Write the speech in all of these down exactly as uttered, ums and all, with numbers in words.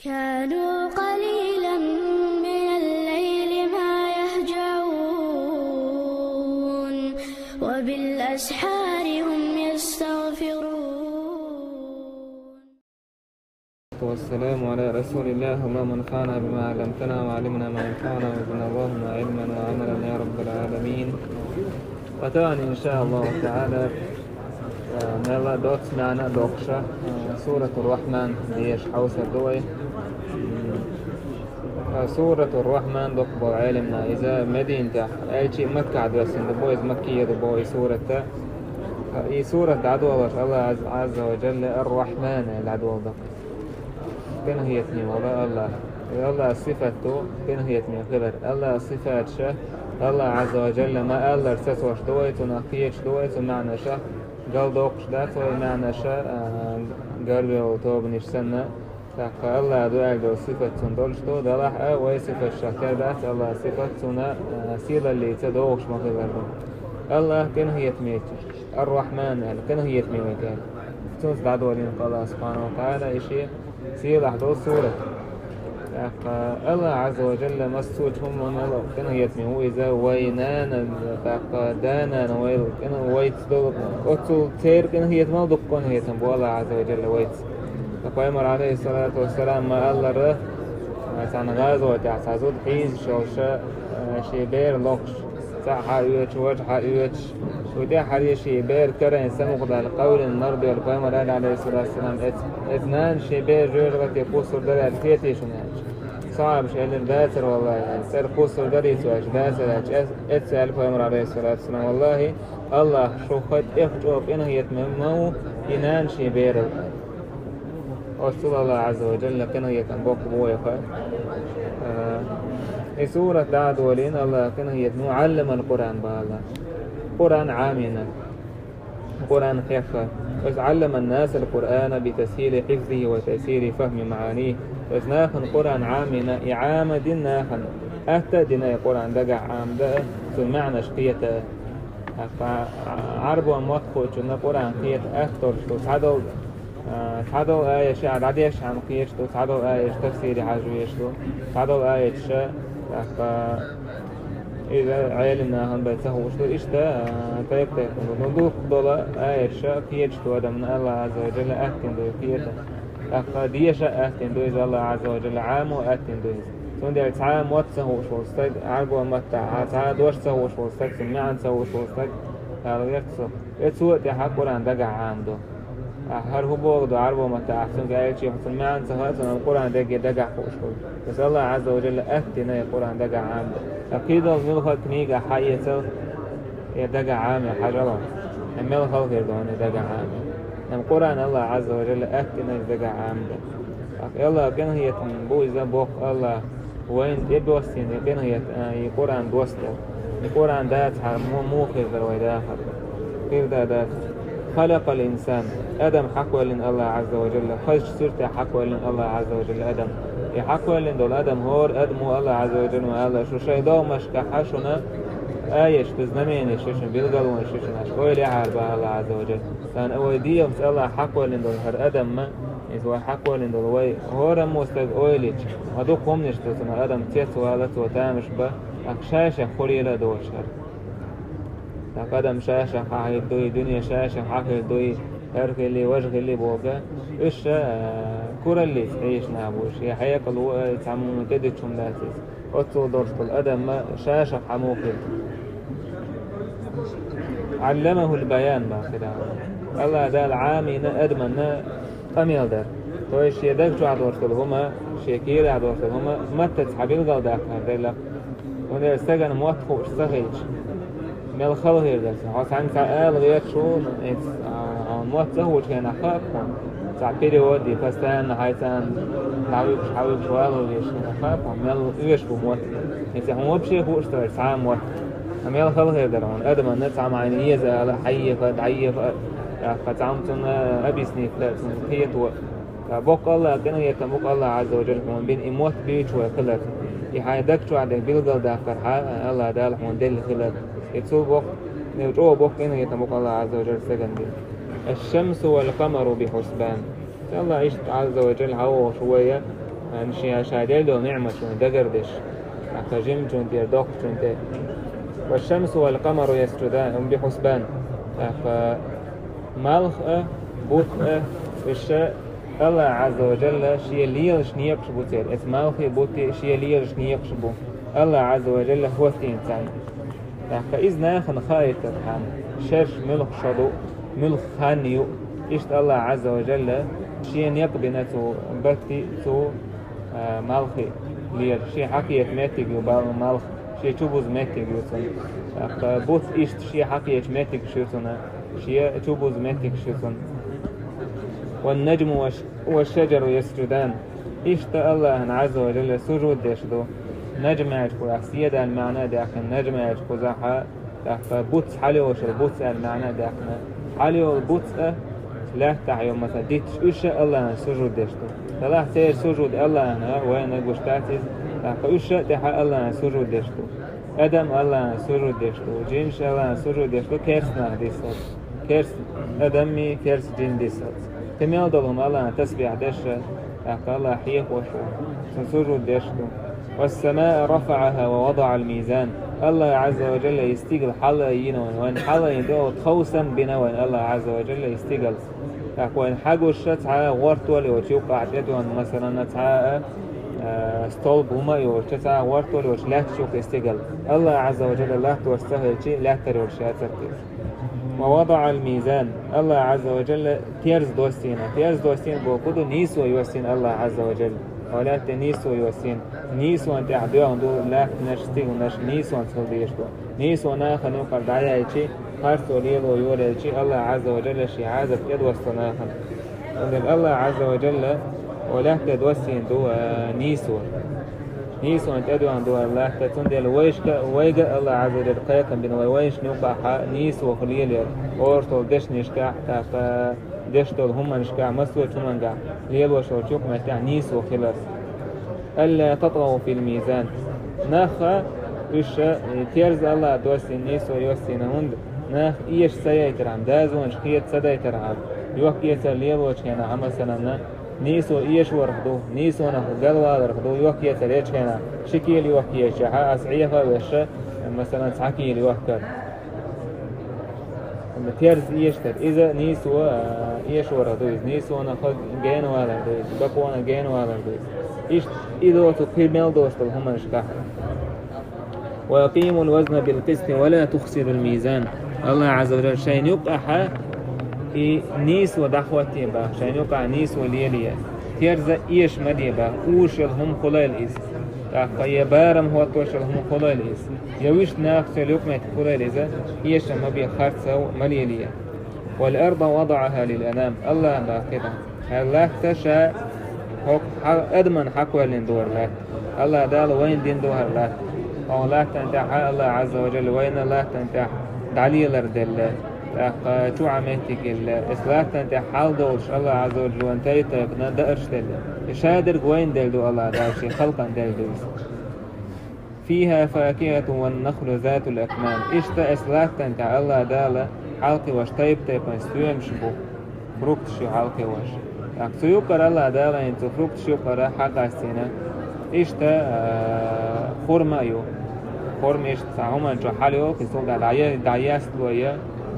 كانوا قليلا من الليل ما يهجعون، وبالأسحار هم يستغفرون. والسلام على رسول الله. اللهم انفعنا بما علمتنا وعلمنا ما ينفعنا وزدنا اللهم علما وعملا يا رب العالمين. Ва тахана, иншааллаху таӀала, э, мел доцу маьӀна доккхуш, э, Суратур-Рахьман деша хьовсур ду вай. М, э, Суратур-Рахьман доккху боху Ӏеламнаха, иза Мединатехь, аьлчи Маккахь доьссина ду боху, иза Маккия ду боху и сурат. Э, и сурат дӀадолош Аллах Ӏаз-, Ӏазза ва Джалла Ар-Рахьман аьлла дӀадолу ду. Къинхетаме волу Аллах. И Аллах сифат ду къинхетаме хилар. Аллах сифаташ, Аллах Ӏазза ва Джалла ма-аллара сацош ду вай, цунах кхеташ ду вай, цу маьӀнашах галдоккхуш дац вай маьӀнаш, а, гарвелла тобанаш санна. ТӀаккха Аллах ду аьлла долу сифат цунна долуш ду, делахь а вай сифаташах тера дац Аллах сифат, цунна, а, сийлаллица догӀуш ма хилар ду. Аллах къинхетамечу. Ар-Рахьман аьлла, къинхетаме вай тера. Цунца дӀадолийна Аллах субхьанаху ва таӀала и шен сийлахь долу сурат. ТӀаккха Аллах Ӏазза ва Джалла массо а хӀуманал къинхетаме ву иза, вай нана, тӀаккха да-нана вай къин-, вайца долу, оццул церан къинхетамал дукха къинхетам бу Аллах Ӏазза ва Джалла вайца. Ткъа Пайхамар, Ӏалайхиссалату вассалам, ма-аллара, цхьана гӀазотехь цхьа зуда хьийзаш йолуш, шен бер лохуш, цхьаъ хьаоьцуш, важа хьаоьцуш, цу тӀаьххьара шен бер карийна самукъадаьлла къевлина мара доьлу Пайхамар аьлла, Ӏалайхиссалату вассалам, эц-, эцу нанас шен бер жоьжахате кхуссур дара аьлла хетий шуна аьлча. Асхьабаша элира, дацара валлахӀи аьлла, цӀера кхуссур дарий цо аьлча, дацара аьлча, эц-, эцу аьлла Пайхамар, Ӏалайхиссалату вассалам, валлахӀи, Аллах шух хӀай тӀех чӀогӀа къинхетаме ма ву и нана шен берал. Оццул Аллах Ӏазза ва Джалла къинхетам боккха бу вайх. Э, и сурат дӀа а долийна, Аллах къинхетаме ву, Ӏалламал Къуръан бала. Къуръан Ӏамийна. Къуръан хьехна. Иза Ӏалламан-насал Къуръана би тасхьили хьифзихӀи ва тайсири фахьми маӀанихӀи. Иза нахана Къуръан Ӏамийна, и Ӏама дина нахана. Атта а дина и Къуръан дагахь Ӏама дан а, цуьнан маьӀнаш кхета а. ТӀаккха Ӏарбойн мотт хуучунна Къуръан кхета атта долуш ду. Цхьадолу, а, цхьадолу аяташ а дӀадешча хьан кхеташ ду, цхьадолу аяташ тафсире хьажа везаш ду, цхьадолу аяташ, тӀаккха иза Ӏелам нахана бен ца хууш ду. Иштта, а, тайп-тайпана ду. Ну, дуккха долу аяташ кхеташ ду адамна Аллах Ӏазза ва Джалла аттина ду кхета. ТӀаккха деша а аттина ду иза Аллах Ӏазза ва Джалла, Ӏамо а аттина ду иза. Цундела цхьа а мотт ца хууш волу стаг, Ӏарбойн маттахь а цхьа а дош ца хууш волу стаг, цуьнан маьӀна ца хууш волу стаг, ала гӀерта со. Э, цо а тӀаьхьа Къуръан дагахь Ӏама ду. Ахь хӀара хӀун боху ду Ӏарбойн маттахь, ахь цуьнга аьлча, хьо цуьнан маьӀна ца хаьа, цуьнан Къуръан дерриге дагахь хууш хуьлу. Иза Аллах Ӏазза ва Джалла аттина и Къуръан дагахь Ӏама ду. Ткъа кхидолу муьлхха а книга хьаэцал, э, дагахь Ӏама хьажал. Э, мел хала хир ду хьуна и дагахь Ӏама. Амма Къуръан Аллах Ӏазза ва Джалла аттина иза дагахь Ӏама ду. Ахь Аллах къинхетам бу иза боху Аллах. Вайна тӀе доссийна и къинхет-, а, и Къуръан доссадар. И Къуръан дацахьара му-, муха хир дара вай дахар? Хир дан дац. Халакъал инсан. Адам хьакхоьллина Аллах Ӏазза ва Джалла. Хазачу суьртехь хьакхоьллина Аллах Ӏазза ва Джалла адам. И хьакхоьллина долу адам, хӀора адамо Аллах Ӏазза ва Джалла ма аьлла, шу шайн догӀмашкахь шуна аяташ ду, знаменеш ю шуна, билгалонаш ю шуна, аша ойла яхьара бан Аллах Ӏазза ва Джалла. Царна вай дегӀамца Аллах хьакхоьллина долу хӀара адам ма, иза вай хьакхоьллина долу вай хӀораммо стаг ойла йича, ма дукха хӀуманаш ду цунах адам цецвала, цо тамаш бан, ахь ша-шех хурийла а доцуш хӀара. ТӀаккха адам ша-шех хьахийла дуй, дуьне ша-шех хьахийла дуй, хӀара хилли, важа хилли боху, уьш ша, а, кураллица хьийзаш нах бу уьш, я хьекъал ву, а, цхьамма тӀедуьтуш хӀума дац иза. Оццул долуш долу адам ма ша-шех хьан муха хилла. Ӏалламахул баян бан хир ду. Аллах Дала Ӏамийна адамна къамел дар. То есть шен даг чохь долуш долу хӀума, шен кийрахь долуш долу хӀума маттаца хьан билгалдаккхар делла. ХӀунда аьлча стагана мотт хууш ца хилча, мел хала хир дара. Хьо цхьаьнга цхьа ала гӀерташ ву, эц, а, хьуна мотт ца хуучу хенахь хаьа хьуна. Цхьа перевод и постоянно хьайцарна дӀавуьгуш, хьавуьгуш валале хенахь хаьа хьуна, мел оьшуш бу мотт. Эца хьуна вообще хууш ца хилча цхьа а мотт. Амма мел хала хир дара хьуна. Адамна цхьа маьӀна еза ала, хьаеха, дӀаеха, тӀаккха цхьамма цунна объяснить дан, цунна кхето. Ткъа боккха Аллах, къинхетам боккха Аллах Ӏазза ва Джалла хьуна бина и мотт буьйцуш вай хилар. И хьайн даг чохь дерг билгалдаккхар хьан Аллах Дала хьуна делла хилар. И цул боккха, и чӀогӀа боккха къинхетам боккха Аллах Ӏазза ва Джалла стагана бина. Аш-шамсу вал къамару би хьусбан. Аллах иштта Ӏазза ва Джалла хьан вохуш вай, а, Шен шайн делла долу ниъматаш шуна дагардеш, тӀаккха жимачунна тӀера, доккхачунна тӀе. والشمس والقمر يسجدان بحسبان. ТӀаккха малх а, бутт а, уьш ша Аллах Ӏазза ва Жалла шен лелаш некъаш бу церан. Эцу малхий, буттий шен лелаш некъаш бу Аллах Ӏазза ва Жалла хӀоттийна царна. ТӀаккха иза нахана хаийтархьама, шераш муьлха шо ду, муьлха хан ю, иштта Аллах Ӏазза ва Жалла шен некъ бина цу батти, цу, а, малхи лела. Шен хьакхета меттиг ю бал-, малх, шен чубуза меттиг ю цунна. ТӀаккха бутт иштта шен хьакхечу меттигаш ю цунна, шен чубуза меттигаш ю цунна. والنجم والش-, والشجر يسجدان. Иштта Аллахьна Ӏазза ва Жалла сужуд деш ду. Наджм аьлча кхузахь седан маьӀна а даьккхина, наджм аьлча кхузахь а, тӀаккха буц, хьалайолуш йолу буц аьлла маьӀна а даьккхина. Хьалайолу буц а, лаьттахь йолу, масала, дитташ, уьш а Аллахьна сужуд деш ду. Делахь церан сужуд Аллахьна вайна гуш дац иза, тӀаккха уьш а тӀаьхьа Аллахьна сужуд деш ду. Адам Аллахьна сужуд деш ду, жинаш Аллахьна сужуд деш ду, керстанах дисалц. Керст адамий, керст жин дисалц. Кхин мел долу хӀума Аллахьна тасбихь деш а, тӀаккха Аллахь хьехош а, цунна сужуд деш а ду. والسماء رفعها ووضع الميزان. Аллахь Ӏазза ва Жалла и стигал хьала а йина вайн, вайн хьала а йина тӀехула тховсам бина вайн Аллахь Ӏазза ва Жалла и стигал. ТӀаккха вайн хьагуш а цхьа а гӀортор йоцуш юккъахь тӀедоьгӀна, масалан, цхьа а, а, столб хӀума а йоцуш, цхьа а гӀортор йоцуш лаьтташ юккъе стигал. Аллахь Ӏазза ва Жалла латтош ца хилча, лаьттар йолуш яцара иза. ووضع الميزان. Аллахь Ӏазза ва Жалла терза доссийна. Терза доссийна бохург ду, нийсо йоссийна Аллахь Ӏазза ва Жалла. Хьо лаьтта тӀе нийсо йоссийна. Нийсонан тӀехь доьгӀна ду лаьттанаш, стигланаш, нийсонца хила дезаш ду. Нийсо нахана юкъара дӀаяьлчи, харцо лело йолаелчи, Аллахь Ӏазза ва Жалла шен Ӏазап тӀедоссу нахана. Цундела Аллахь Ӏазза ва Жалла хьо лаьтта тӀе доссийна ду, а, нийсо. Нийсонан тӀедоьгӀна ду хӀара латта, цундела вайшка, вайга Аллахь Ӏазза ва Жалла кхайкхам бина вай, вайшна юкъахь нийсо хила лелор, оршалла дешнашкахь, тӀаккха деш долу хӀуманашкахь, массо а хӀумангахь, лелош йолчу юкъаметтехь нийсо хилар. ألا تطغوا في الميزان. Нах а, уьш а, терза Аллахь доссийна, нийсо йоссийна, хӀунда нах эша ца яйтархьама, дозанаш кхета ца дайтархьама, йохк-эцар лелочу хенахь, масалан, нийсо эшорах ду, нийсонах галваларах ду, йохк-эцар ечу хенахь, ши кийла йохк ечахьа, ас Ӏеха а веша, масалан, цхьа кийла йохкар. Амма терза эшатар. Иза нийсо, а, эшорах ду иза, нийсонах генавалар ду иза, бакъонах генавалар ду иза. Иштта и доцу кхин мел доцу долу хӀуманашкахь. وأقيموا الوزن بالقسط ولا تخسروا الميزان. Аллахь Ӏазза ва Жалла шайна юкъахьа и нийсо дӀахӀотте баха, шайна юкъахь нийсо лелае. Терза эша ма де баха, уьш йолу хӀума хуьлийла иза. ТӀаккха я барам хӀоттош йолу хӀума хуьлийла иза. Я вуьшта нахаца йолу юкъаметтиг хуьлийла иза, эша ма бе, харцо ма лелае. والأرض وضعها للأنام. Аллахьа баха кхидӀа. ХӀара латта ша хӀокху хьа-, адаман хьакхоьллина ду хӀара латта. Аллахь Дала вайна дина ду хӀара латта. Хьо латтана тӀехь Аллахь Ӏазза ва Жалла вайна латтана тӀехь дӀалелар делла, тӀаккха чу Ӏа меттиг елла. Эс латтана тӀехь хьал долуш Аллахь Ӏазза ва Жалла вайна тайп-тайпана даарш делла. И шадерг вайна делла ду Аллахь Дала, шен халкъана делла ду иза. فيها فاكهة والنخل ذات الأكمام. Иштта эс латтана тӀехь Аллахь Дала хьалкхиош тайп-тайпана стоьмаш бу, фрукташ ю хьалкхиош. ТӀаккха цу юкъара Аллахь Дала хӀинца цу фрукташ юкъара хьакъастийна. Иштта, а, хурма а ю. Хурма иштта цхьа хӀуманчохь хьалайолу, и цул тӀаьхьа дӀая-, дӀаястало я,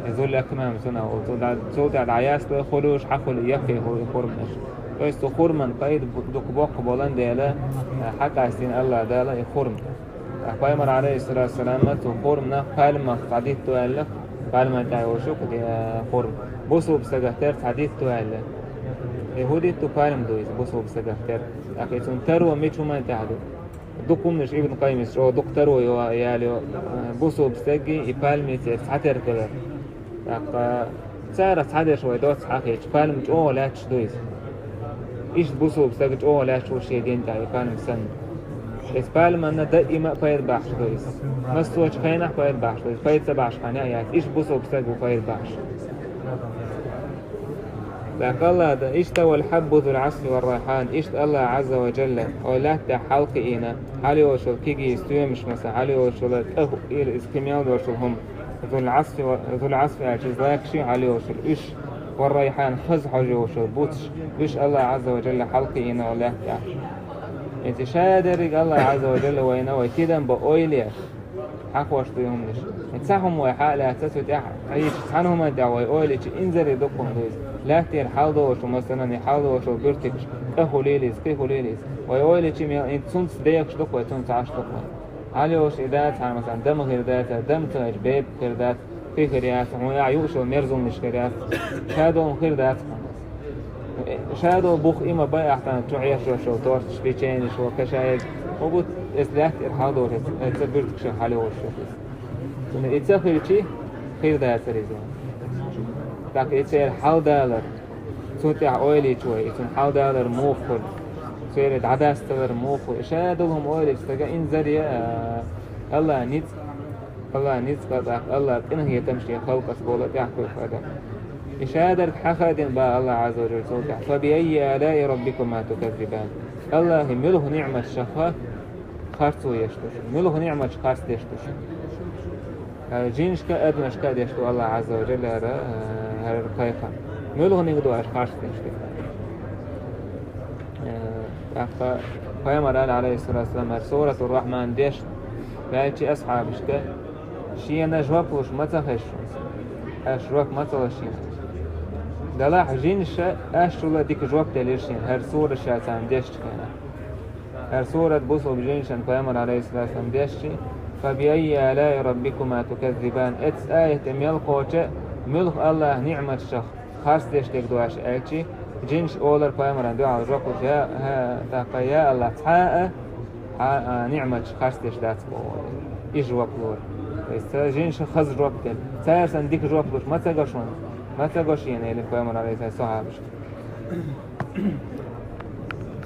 и зул акмам цунах волу, цул тӀа-, цул тӀаьхьа дӀаястало, хуьлуш хьахуьлу яххе ху-, хурманаш. То есть цу хурман пайда бу-, дукха боккха болан дела, а, хьакъастийна Аллахь Дала и хурма. Пайхамар, Ӏалайхиссалату вассалам, цу хурманах пальмах цхьа дитто аьлла, пальман тӀехь йолуш ю кху де-, хурма. Бусулба стагах тера цхьа дитто аьлла. И хӀун дитто? Пальма ду иза бусулба стагах тера. ТӀаккха и цунна таро мича хӀуманна тӀехь ду? Дукха хӀуманаш Ибн Къаййимас чӀогӀа дукха таро йо-, яьлла йо, бусулба стаге и пальмица цхьатерра хилар. ТӀаккха царах цхьадерш вай доцца хьахийча, пальма чӀогӀа лаьтташ ду иза. Иштта бусулба стаг чӀогӀа лаьтташ ву шен дин тӀехь и пальма санна. Иза пальманна даима а пайда бахьаш ду иза. Массочу хенахь пайда бахьаш ду иза. Пайда ца бахьаш хан а яц. Иштта бусулба стаг ву пайда бахьаш. ТӀаккха Аллахь да, иштта والحب ذو العصف والريحان, иштта Аллахь Ӏазза ва Жалла, хьо лаьтта тӀехь хьалкхиийна, хьалайолуш йолу кегий стоьмаш, масала, хьалайолуш йолу тӀе хӀуъийла иза кхин мел долуш йолу хӀума. Зул Ӏасфи ва, Зул Ӏасфи аьлча, злакаш хьалайолуш йолу уьш, والريحان, хаза хьожа йолуш йолу буцаш, уьш Аллахь Ӏазза ва Жалла хьалкхиийна хьо лаьтта тӀехь. Эци шадерриг Аллах Азза ва Джалла вайна вай тидам ба ойлеш хьахош ду хӀуманаш. Ца хӀума вай хьалаца цу тӀехь, Ӏийча цхьана хӀуман тӀехь вай ойличи инзаре дукхун дуйз. Лаьттера хьалдолуш, масалан, и хьалдолуш буьртигаш, кӀа хулилиз, кхи хулилиз. Вай ойличи мел ин цунца дехаш дукх вай, цунца Ӏаш дукх вай. Хьалйолуш и дац хьан, масалан, дама хир дац, дама ца хир, бепиг хир дац, кхи хир яц, хьуна юуш йолу мерзалнаш хир яц, шадолу хир дац хьуна. Шадолу бух има бай ахтана чу Ӏешош йолу торташ, печеньеш, ва кашаеш, хӀун бу эс лаьттера хьалдолуш, эс ца буьртигаш хьалйолуш йолу. Цуьнан и ца хилчи, хир дацара иза. ТӀаккха и церан хьалдалар, цунна тӀехь ойлийча вай, и цуьнан хьалдалар муха хуьлу, церан дӀадасталар муха хуьлу. Шадолу хӀума ойлийча стага инзаре, а, Аллах ницкъ, Аллах ницкъ а, тӀаккха Аллах къинхетам шен халкъаца болу тӀехь кхуьйху адам. И шадерг хьахадина бан Аллах Азза ва Джалла цул тӀехь: «Фа би аййи алаи раббикума туказзибан?» Аллахи муьлха ниъматашха харцо еш ду шу? Муьлха ниъматаш харц деш ду шу? Э, жинашка а, адамашка а деш ду Аллах Азза ва Джалла хӀара, э, хӀара кхайкхам. Муьлханиг ду аша харц деш ду? Э, тӀаккха пайхамар аьлла, алейхиссалату вассалам, хӀара Суратур-Рахман деш ваьлча асхьабашка, шена жоп луш ма ца хеза шуна. Аша жоп ма ца ло шена. Делахь жинаша аша чула дика жоп делира шена, хӀара сура ша царна дешчу хенахь. ХӀара сурат бусулба жинашна пайхамар, алейхиссалату вассалам, дешчи: «Фа би аййи алаи раббикума туказзибан?» Эцу аят тӀе мел кхочу, муьлха Аллах ниъматашах харц деш дерг ду аша аьлчи, жинаш олар пайхамаран дуьхьал жоп луш: «Я, хӀа, тӀаккха, я Аллах, цхьа а, хьан, а, ниъматаш харц деш дац боху». И жоп лора. То есть, ца жинаша хаза жоп дела. Цара санна дика жоп луш ма ца го шуна, ма ца го шена, элира пайхамар, алейхиссалату, сахьабашка.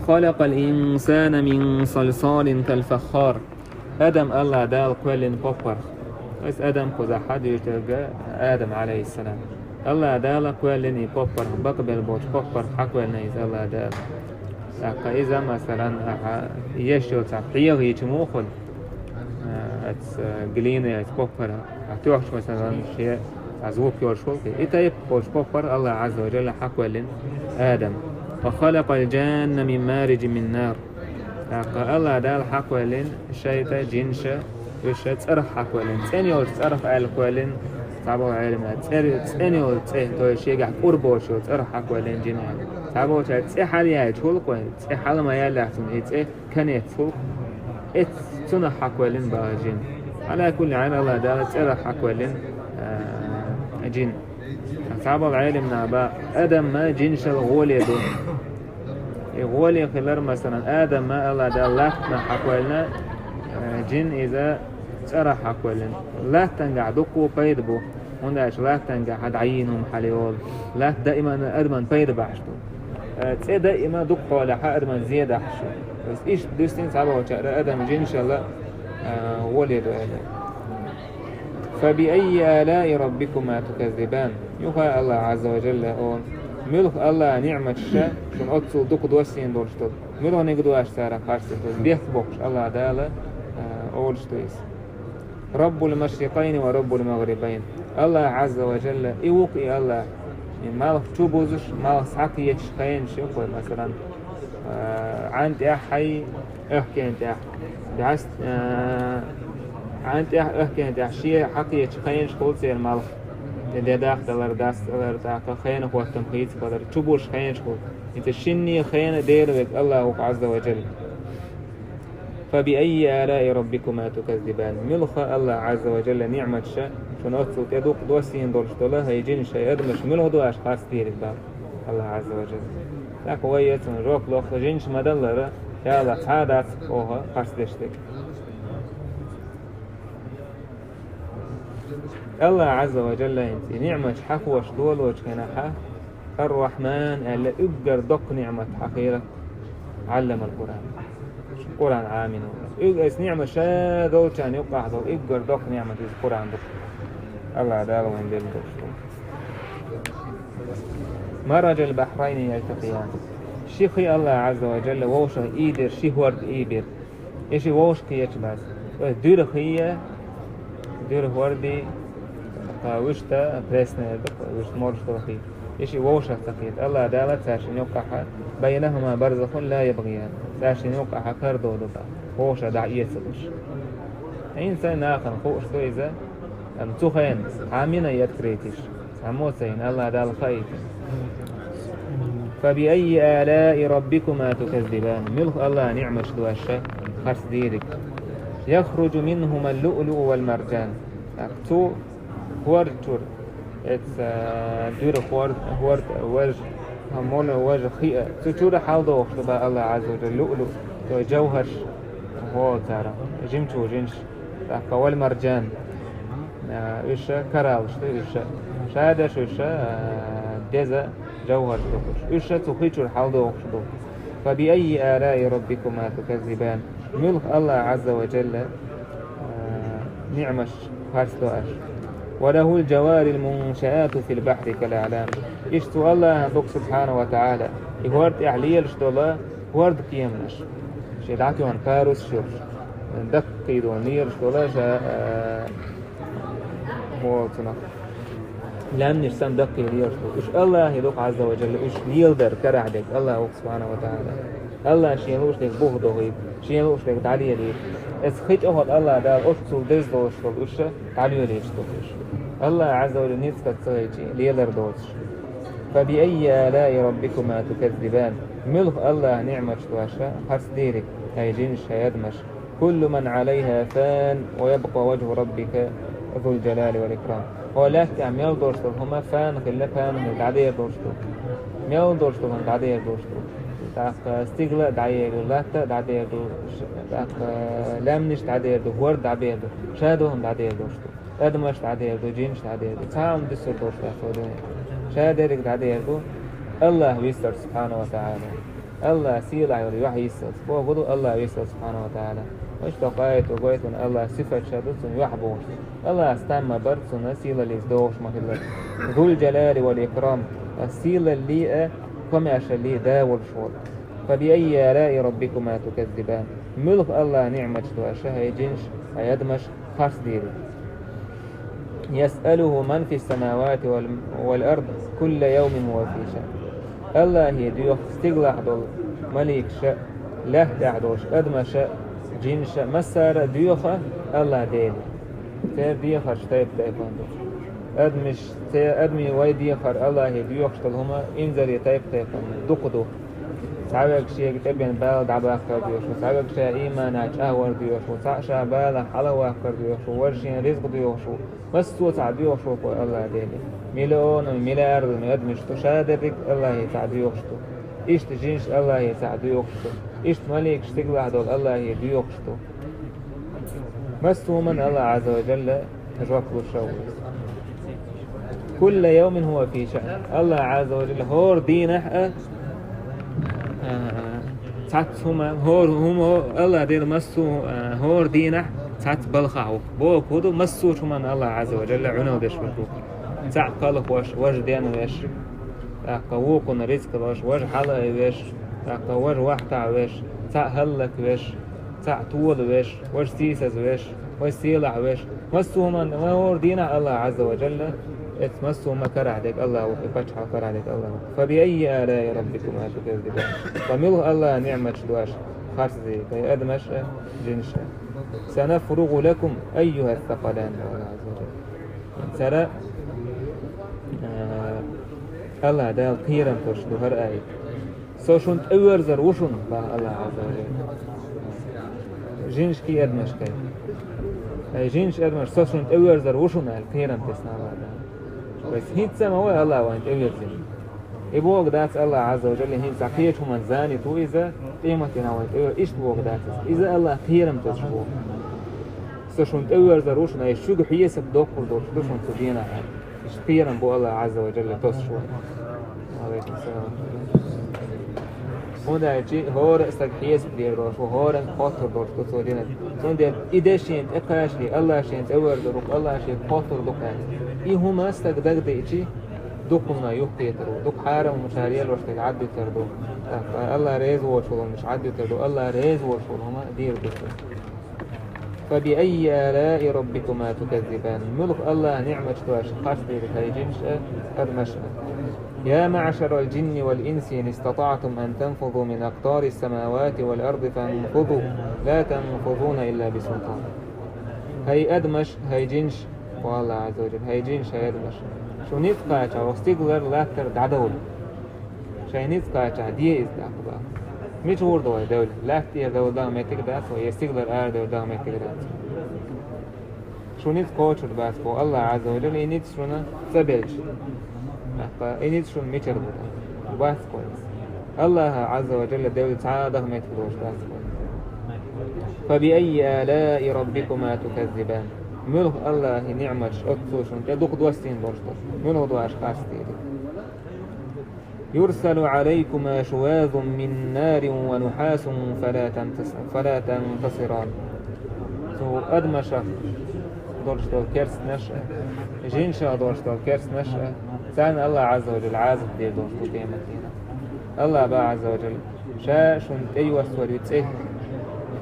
«Халакъал инсана мин салсалин кал фаххар». Адам Аллах Дала кхоьллина поппарх. Аса адам кхузахь хьадуьйцург Адам, алейхиссалам. Аллах Дала кхоьллина и поппарх, бакъбелла болчу поппарх хьакхоьллина иза Аллах Дала. ТӀаккха иза, масалан, ахьа еш йолу цхьа пхьегӀа йича муха хуьлу? А, аца, а, глина, аца поппара. А тоьхча, масалан, шен а звук йолуш хуьлу. И тайпа болчу поппарх Аллах Азза ва Джалла хьакхоьллина Адам. «Ва халакъал джанна мин мариджин мин нар». ТӀаккха Аллах Дала хьакхоьллина шайтӀа, жинаша, уьш цӀарах хьакхоьллина. ЦӀена йолчу цӀарах аьлла кхоьллина, цхьаболу Ӏелам, цӀе-, цӀена йолу цӀе, то есть шегахь кӀур боцуш йолу цӀарах хьакхоьллина жин аьлла. Цхьаболчара цӀе хьалаяьлча хуьлу-кх вайн, цӀе хьала ма яьллехь цунна, и цӀе канец хуьлу-кх. Эц-, цунах хьакхоьллина боху жин. Ӏала кулли хьал, Аллах Дала цӀарах хьакхоьллина, а, жин. Цхьаболу Ӏелам наха боху, Адам-м жинашал гӀоле ду. И гӀоле хилар, масалан, Адам-м Аллах Дала латтанах хьакхоьллина, э, жин иза цӀарах хьакхоьллина. Латтангахь дуккха пайда бу, хӀунда аьлча латтангахь дӀайийна хӀума хьалайолу. Латта даиман адаман пайда бахьаш ду. Э, цӀе даима дукха хьолахь адаман зе дахьаш ду. Иштта дуьстина цхьаболчара адам жинашал, э, гӀоле ду аьлла. «Фа би аййи алаи раббикума туказзибан?» Юха Аллах Азза ва Джалла олу: «Муьлха Аллах ниъматаш шуна оццул дукха доссийна долуш долу? Муьлханиг ду аша царах харц деш?» Бехк боккхуш Аллах Дала, а, олуш ду иза. «Раббул машрикъайни ва раббул магърибайн». Аллах Азза ва Джалла, и ву-кх и Аллах, и малх чу бузуш, малх схьакхеташ хенаш ю-кх вай, масалан, а, Ӏан тӀехь хьай, аьхкенан тӀехь. ДӀас-, а, Ӏан тӀехь, аьхкенан тӀехь шен хьакхеташ хенаш хуьлу церан малх. Де дахдалар, дасталар, тӀаккха хенан хӀоттам хийцабалар, чу бузуш хенаш хуьлу. ХӀинца шинне хенан Дела верг Аллах ву-кх Азза ва Джалла. «Фа би аййи алаи раббикума туказзибан?» Муьлха Аллах Азза ва Джалла ниъматаш шуна оццул тӀе дукха доссийна долуш долу, хӀай жинаш, хӀай адамаш, муьлха ду аша харц дийриг боху Аллах Азза ва Джалла. ТӀаккха вай эцунна жоп лоху, жинаш ма-даллара, я Аллах, цхьа а дац оха харц деш дерг. Аллах Азза ва Джалла хӀинца и ниъматаш хьахош долочу хенахь, Ар-Рахьман аьлла уггар доккха ниъмат хьахийра, Ӏалламал Къуръан. Къуръан Ӏамийна. Уьг-, эс ниъмат ша долчарна юккъахь долу уггар доккха ниъмат иза Къуръан ду. Аллах Дала вайн белла долуш ду. Мараджал бахьрайни ялтакъиян. Ши хи Аллах Азза ва Джалла вовшах ийдира, ши хӀорд ийбира. И ши вовшах кхечу бац. Дуьра хи, дуьра хӀорд, кху вуьшта пресная ду, кху вуьшта морж долу хи. И ши вовшах ца кхета. Аллах Дала цаьршинна юккъахь بينهما برزخ لا يبغيان. Цаьршинна юкъахь кара дола ду тӀаккха, вовшах дӀа а эцалуш. ХӀинца нахана хууш ду иза, амма цу хенахь хьан минай открыть йиш, цхьаммо а ца йина, АллахӀ Дала хаийтина. فبأي آلاء ربكما تكذبان. Муьлха АллахӀан ниӀматаш ду аша харц дийриг? يخرج منهما اللؤلؤ والمرجان. ТӀаккха цу хӀорда чуьра, эца дуьра хӀорда, хӀорда важа, хӀа, муьлха важа хиъ, цу чуьра хьалдохуш ду бах АллахӀ Ӏазза ва Жалла луълуъ, то есть жавхӀарш, хӀола цара, жемчужинаш, тӀаккха والمرجان. А, уьш кораллаш ду уьш. Шадерш уьш, а, деза жавхӀарш ду уьш. Уьш цу хи чуьра хьалдохуш ду. فبأي آلاء ربكما تكذبان. Муьлха АллахӀ Ӏазза ва Жалла, а, ниӀматаш харц до аша. وله الجوار المنشآت في البحر كالأعلام. Иштта цу АллахӀан ду-кх, субхьанаху ва таӀала, и хӀорда тӀехь лелаш дола хӀордкеманаш. Шен дӀатоьхна парусаш йолуш, даккхий долу лелаш дола ша, а, хӀола цунах. Лаьмнаш санна даккхий лелаш ду. Уьш АллахӀан ду-кх Ӏазза ва Жалла, уьш леладар карахь дерг АллахӀ ву-кх, субхьанаху ва таӀала. АллахӀа шен луъуш дерг бух дохийта, шен луъуш дерг дӀалелийта. Эца хи тӀехула АллахӀ Дала оццул деза долуш долу уьш дӀалелийта ду уьш. АллахӀ Ӏазза ва Жалла ницкъ ца хилча, лелар доцуш. فبأي آلاء ربكما تكذبان. Муьлха АллахӀан ниӀматаш ду аша харц дийриг, хӀай жинаш, хӀай адамаш? كل من عليها فان ويبقى وجه ربك ذو الجلال والإكرام. ХӀокху лаьтта тӀехь мел долуш долу хӀума фан хилла, фан хилла дӀадер долуш ду. Мел долуш долу хӀума дӀадер долуш ду. ТӀаккха стигла а дӀаер ду, латта а дӀадер ду, ш-, тӀаккха лаьмнаш дӀадер ду, хӀорд дӀадер ду, ша долу хӀума дӀадер долуш ду. Адамаш дӀадер ду, жинаш дӀадер ду, цхьа а хӀума дуьсур долуш дац хӀокху динехь. Ша дерриг дӀадер ду, АллахӀ вистар, субхьанаху ва таӀала. АллахӀ сийлахь йолу юьхь йисталц. Бохург ду, АллахӀ вистар, субхьанаху ва таӀала. Иштта хӀокху аято гойту вайна АллахӀан сифаташ ду цуьнан юьхь бохуш. АллахӀ стам ма бара цуьнан сийлаллица догӀуш ма хилла. ذو الجلال والإكرام. Ас сийлаллин а, комаьршаллин а да волуш волу. فبأي آلاء ربكما تكذبان. Муьлха АллахӀан ниӀматаш ду аша, хӀай жинаш, хӀай адамаш, харц дийриг? يسأله من في السماوات وال-، والأرض كل يوم هو في شأن. АллахӀе доьху стигалахь долу маликаша, лаьтта тӀехь долуш адамаша, жинаша, массара а доьху АллахӀ Деле. Церан дехарш тайп-тайпана ду. Адамаш, церан адамийн вайн дехар АллахӀе доьхуш долу хӀума инзаре тайп-тайпана дукха ду. Цхьаверг шега тӀебеана бала дӀабаккхар доьхуш ву, цхьаверг ша ийманехь чӀагӀвар доьхуш ву, цхьаъ ша балах хьалаваккхар доьхуш ву, важа шен ризкъ доьхуш ву. Массо а цхьаъ доьхуш ву-кх вай АллахӀ Деле. Миллионан, миллиардан адамаш ду, ша дерриг АллахӀе цхьаъ доьхуш ду. Иштта жинаш АллахӀе цхьаъ доьхуш ду. Иштта маликаш стигалахь долу АллахӀе доьхуш ду. Массо а хӀуманна АллахӀ Ӏазза ва Жалла жоп луш ву. كل يوم هو في شأن. АллахӀ Ӏазза ва Жалла хӀора дийнахь а, а, цхьацца хӀума, хӀора хӀума, АллахӀ Дела массо а, а, хӀора дийнахь цхьацца балхахь ву. Бохург ду, массо а хӀуманна АллахӀ Ӏазза ва Жалла Ӏуналла деш ву. Цхьаъ кхалхавеш, важа денвеш, тӀаккха вукхунна рицкъ луш, важа хьалаайвеш, тӀаккха важа вахтахь веш, цхьаъ хӀаллаквеш, цхьаъ толавеш, важа сийсазвеш, важа сийлахь веш. Массо а хӀуманна, ма хӀора дийнахь АллахӀ Ӏазза ва Жалла, эцу массо а хӀума карахь дерг АллахӀ ву, и пачхьалкх карахь дерг АллахӀ ву. فبأي آلاء ربكما تكذبان. Ткъа муьлха АллахӀан ниӀматаш ду аша харц дийриг, хӀай адамаш а, жинаш а? سنفرغ لكم أيها الثقلان. АллахӀ Ӏазза ва Жалла. Цара, а, АллахӀ Дала кхерам тосуш ду хӀара аят. Со шуна тӀеверзар ву шуна, бах АллахӀ Ӏазза ва Жалла. Жинашкий, адамашкий. Ай, жинаш, адамаш, со шуна тӀеверзар ву шуна аьлла, кхерам тесна АллахӀ Дала. То есть хӀинца ма вай АллахӀ вайна тӀеверзина. И бохург дац АллахӀ Ӏазза ва Жалла, хӀинца кхечу хӀуманна занят ву иза, къематдийнахь вайна тӀевер-, иштта бохург дац иза. Иза АллахӀ кхерам тосуш боху. Со шуна тӀеверзар ву шуна, ай, шуьга хьесап доккхур долуш ду шуна цу дийнахь аьлла. Иштта кхерам бу АллахӀ Ӏазза ва Жалла тосуш вайна. Ва Ӏалайкум салам. ХӀунда аьлча хӀора а стаг хьесап дер долуш ву, хӀоранна хоттур долуш ду цо динарг. Цундела и де шена тӀекхачале, АллахӀ шена тӀеверзар ву-кх, АллахӀ шега хоттур ду-кх аьлла. И хӀума стага дагадеъча, дукха хӀуманах юхакхетар ву, дукха хьарам хӀуманаш лелош дерг Ӏаддуьтур ду. ТӀаккха АллахӀ реза воцуш волу хӀуманаш Ӏаддуьтур ду, АллахӀ реза воцуш волу хӀума дийр ду цо. فبأي آلاء ربكما تكذبان. Муьлха АллахӀан ниӀматаш ду аша харц дийриг, хӀай жинаш а, адамаш а? يا معشر الجن والإنس إن استطعتم أن تنفذوا من أقطار السماوات والأرض فانفذوا لا تنفذون إلا بسلطان. ХӀай адамаш, хӀай жинаш, боху Аллахь Ӏазза ва жалла, хӀай жинаш, хӀай адамаш. Шун ницкъ кхача, оха стигалара латтара дӀадовла. Шайн ницкъ кхача, де иза тӀаккха боху. Мича гӀур ду вай девлла? Лаьтта тӀера девлла дагӀа меттиг дац вай, я стигалара арадевлла дагӀа меттиг дац. Шун ницкъ кхочур бац боху Аллахь Ӏазза ва жалла, и ницкъ шуна ца белча. ТӀаккха и ницкъ шуна мичара бу? Бац кхойс. Аллахь Ӏазза ва жалла девлла цхьа а дагӀа меттиг долуш дац кхойс. فبأي آلاء ربكما تكذبان. Муьлха Аллахьан ниӀматаш оццул шуна тӀе дукха доссийна долуш ду? Муьлха ду аша харц дийриг? يرسل عليكما شواظ من نار ونحاس فلا تنتص-، فلا تنتصران. Цу адамашах долуш долу керстанаш а, жинашах долуш долу керстанаш а, царна Аллахь Ӏазза ва жалла Ӏазап дийр долуш ду къематдийнахь. Аллахь боху Ӏазза ва жалла, ша шуна тӀейоссор ю цӀе,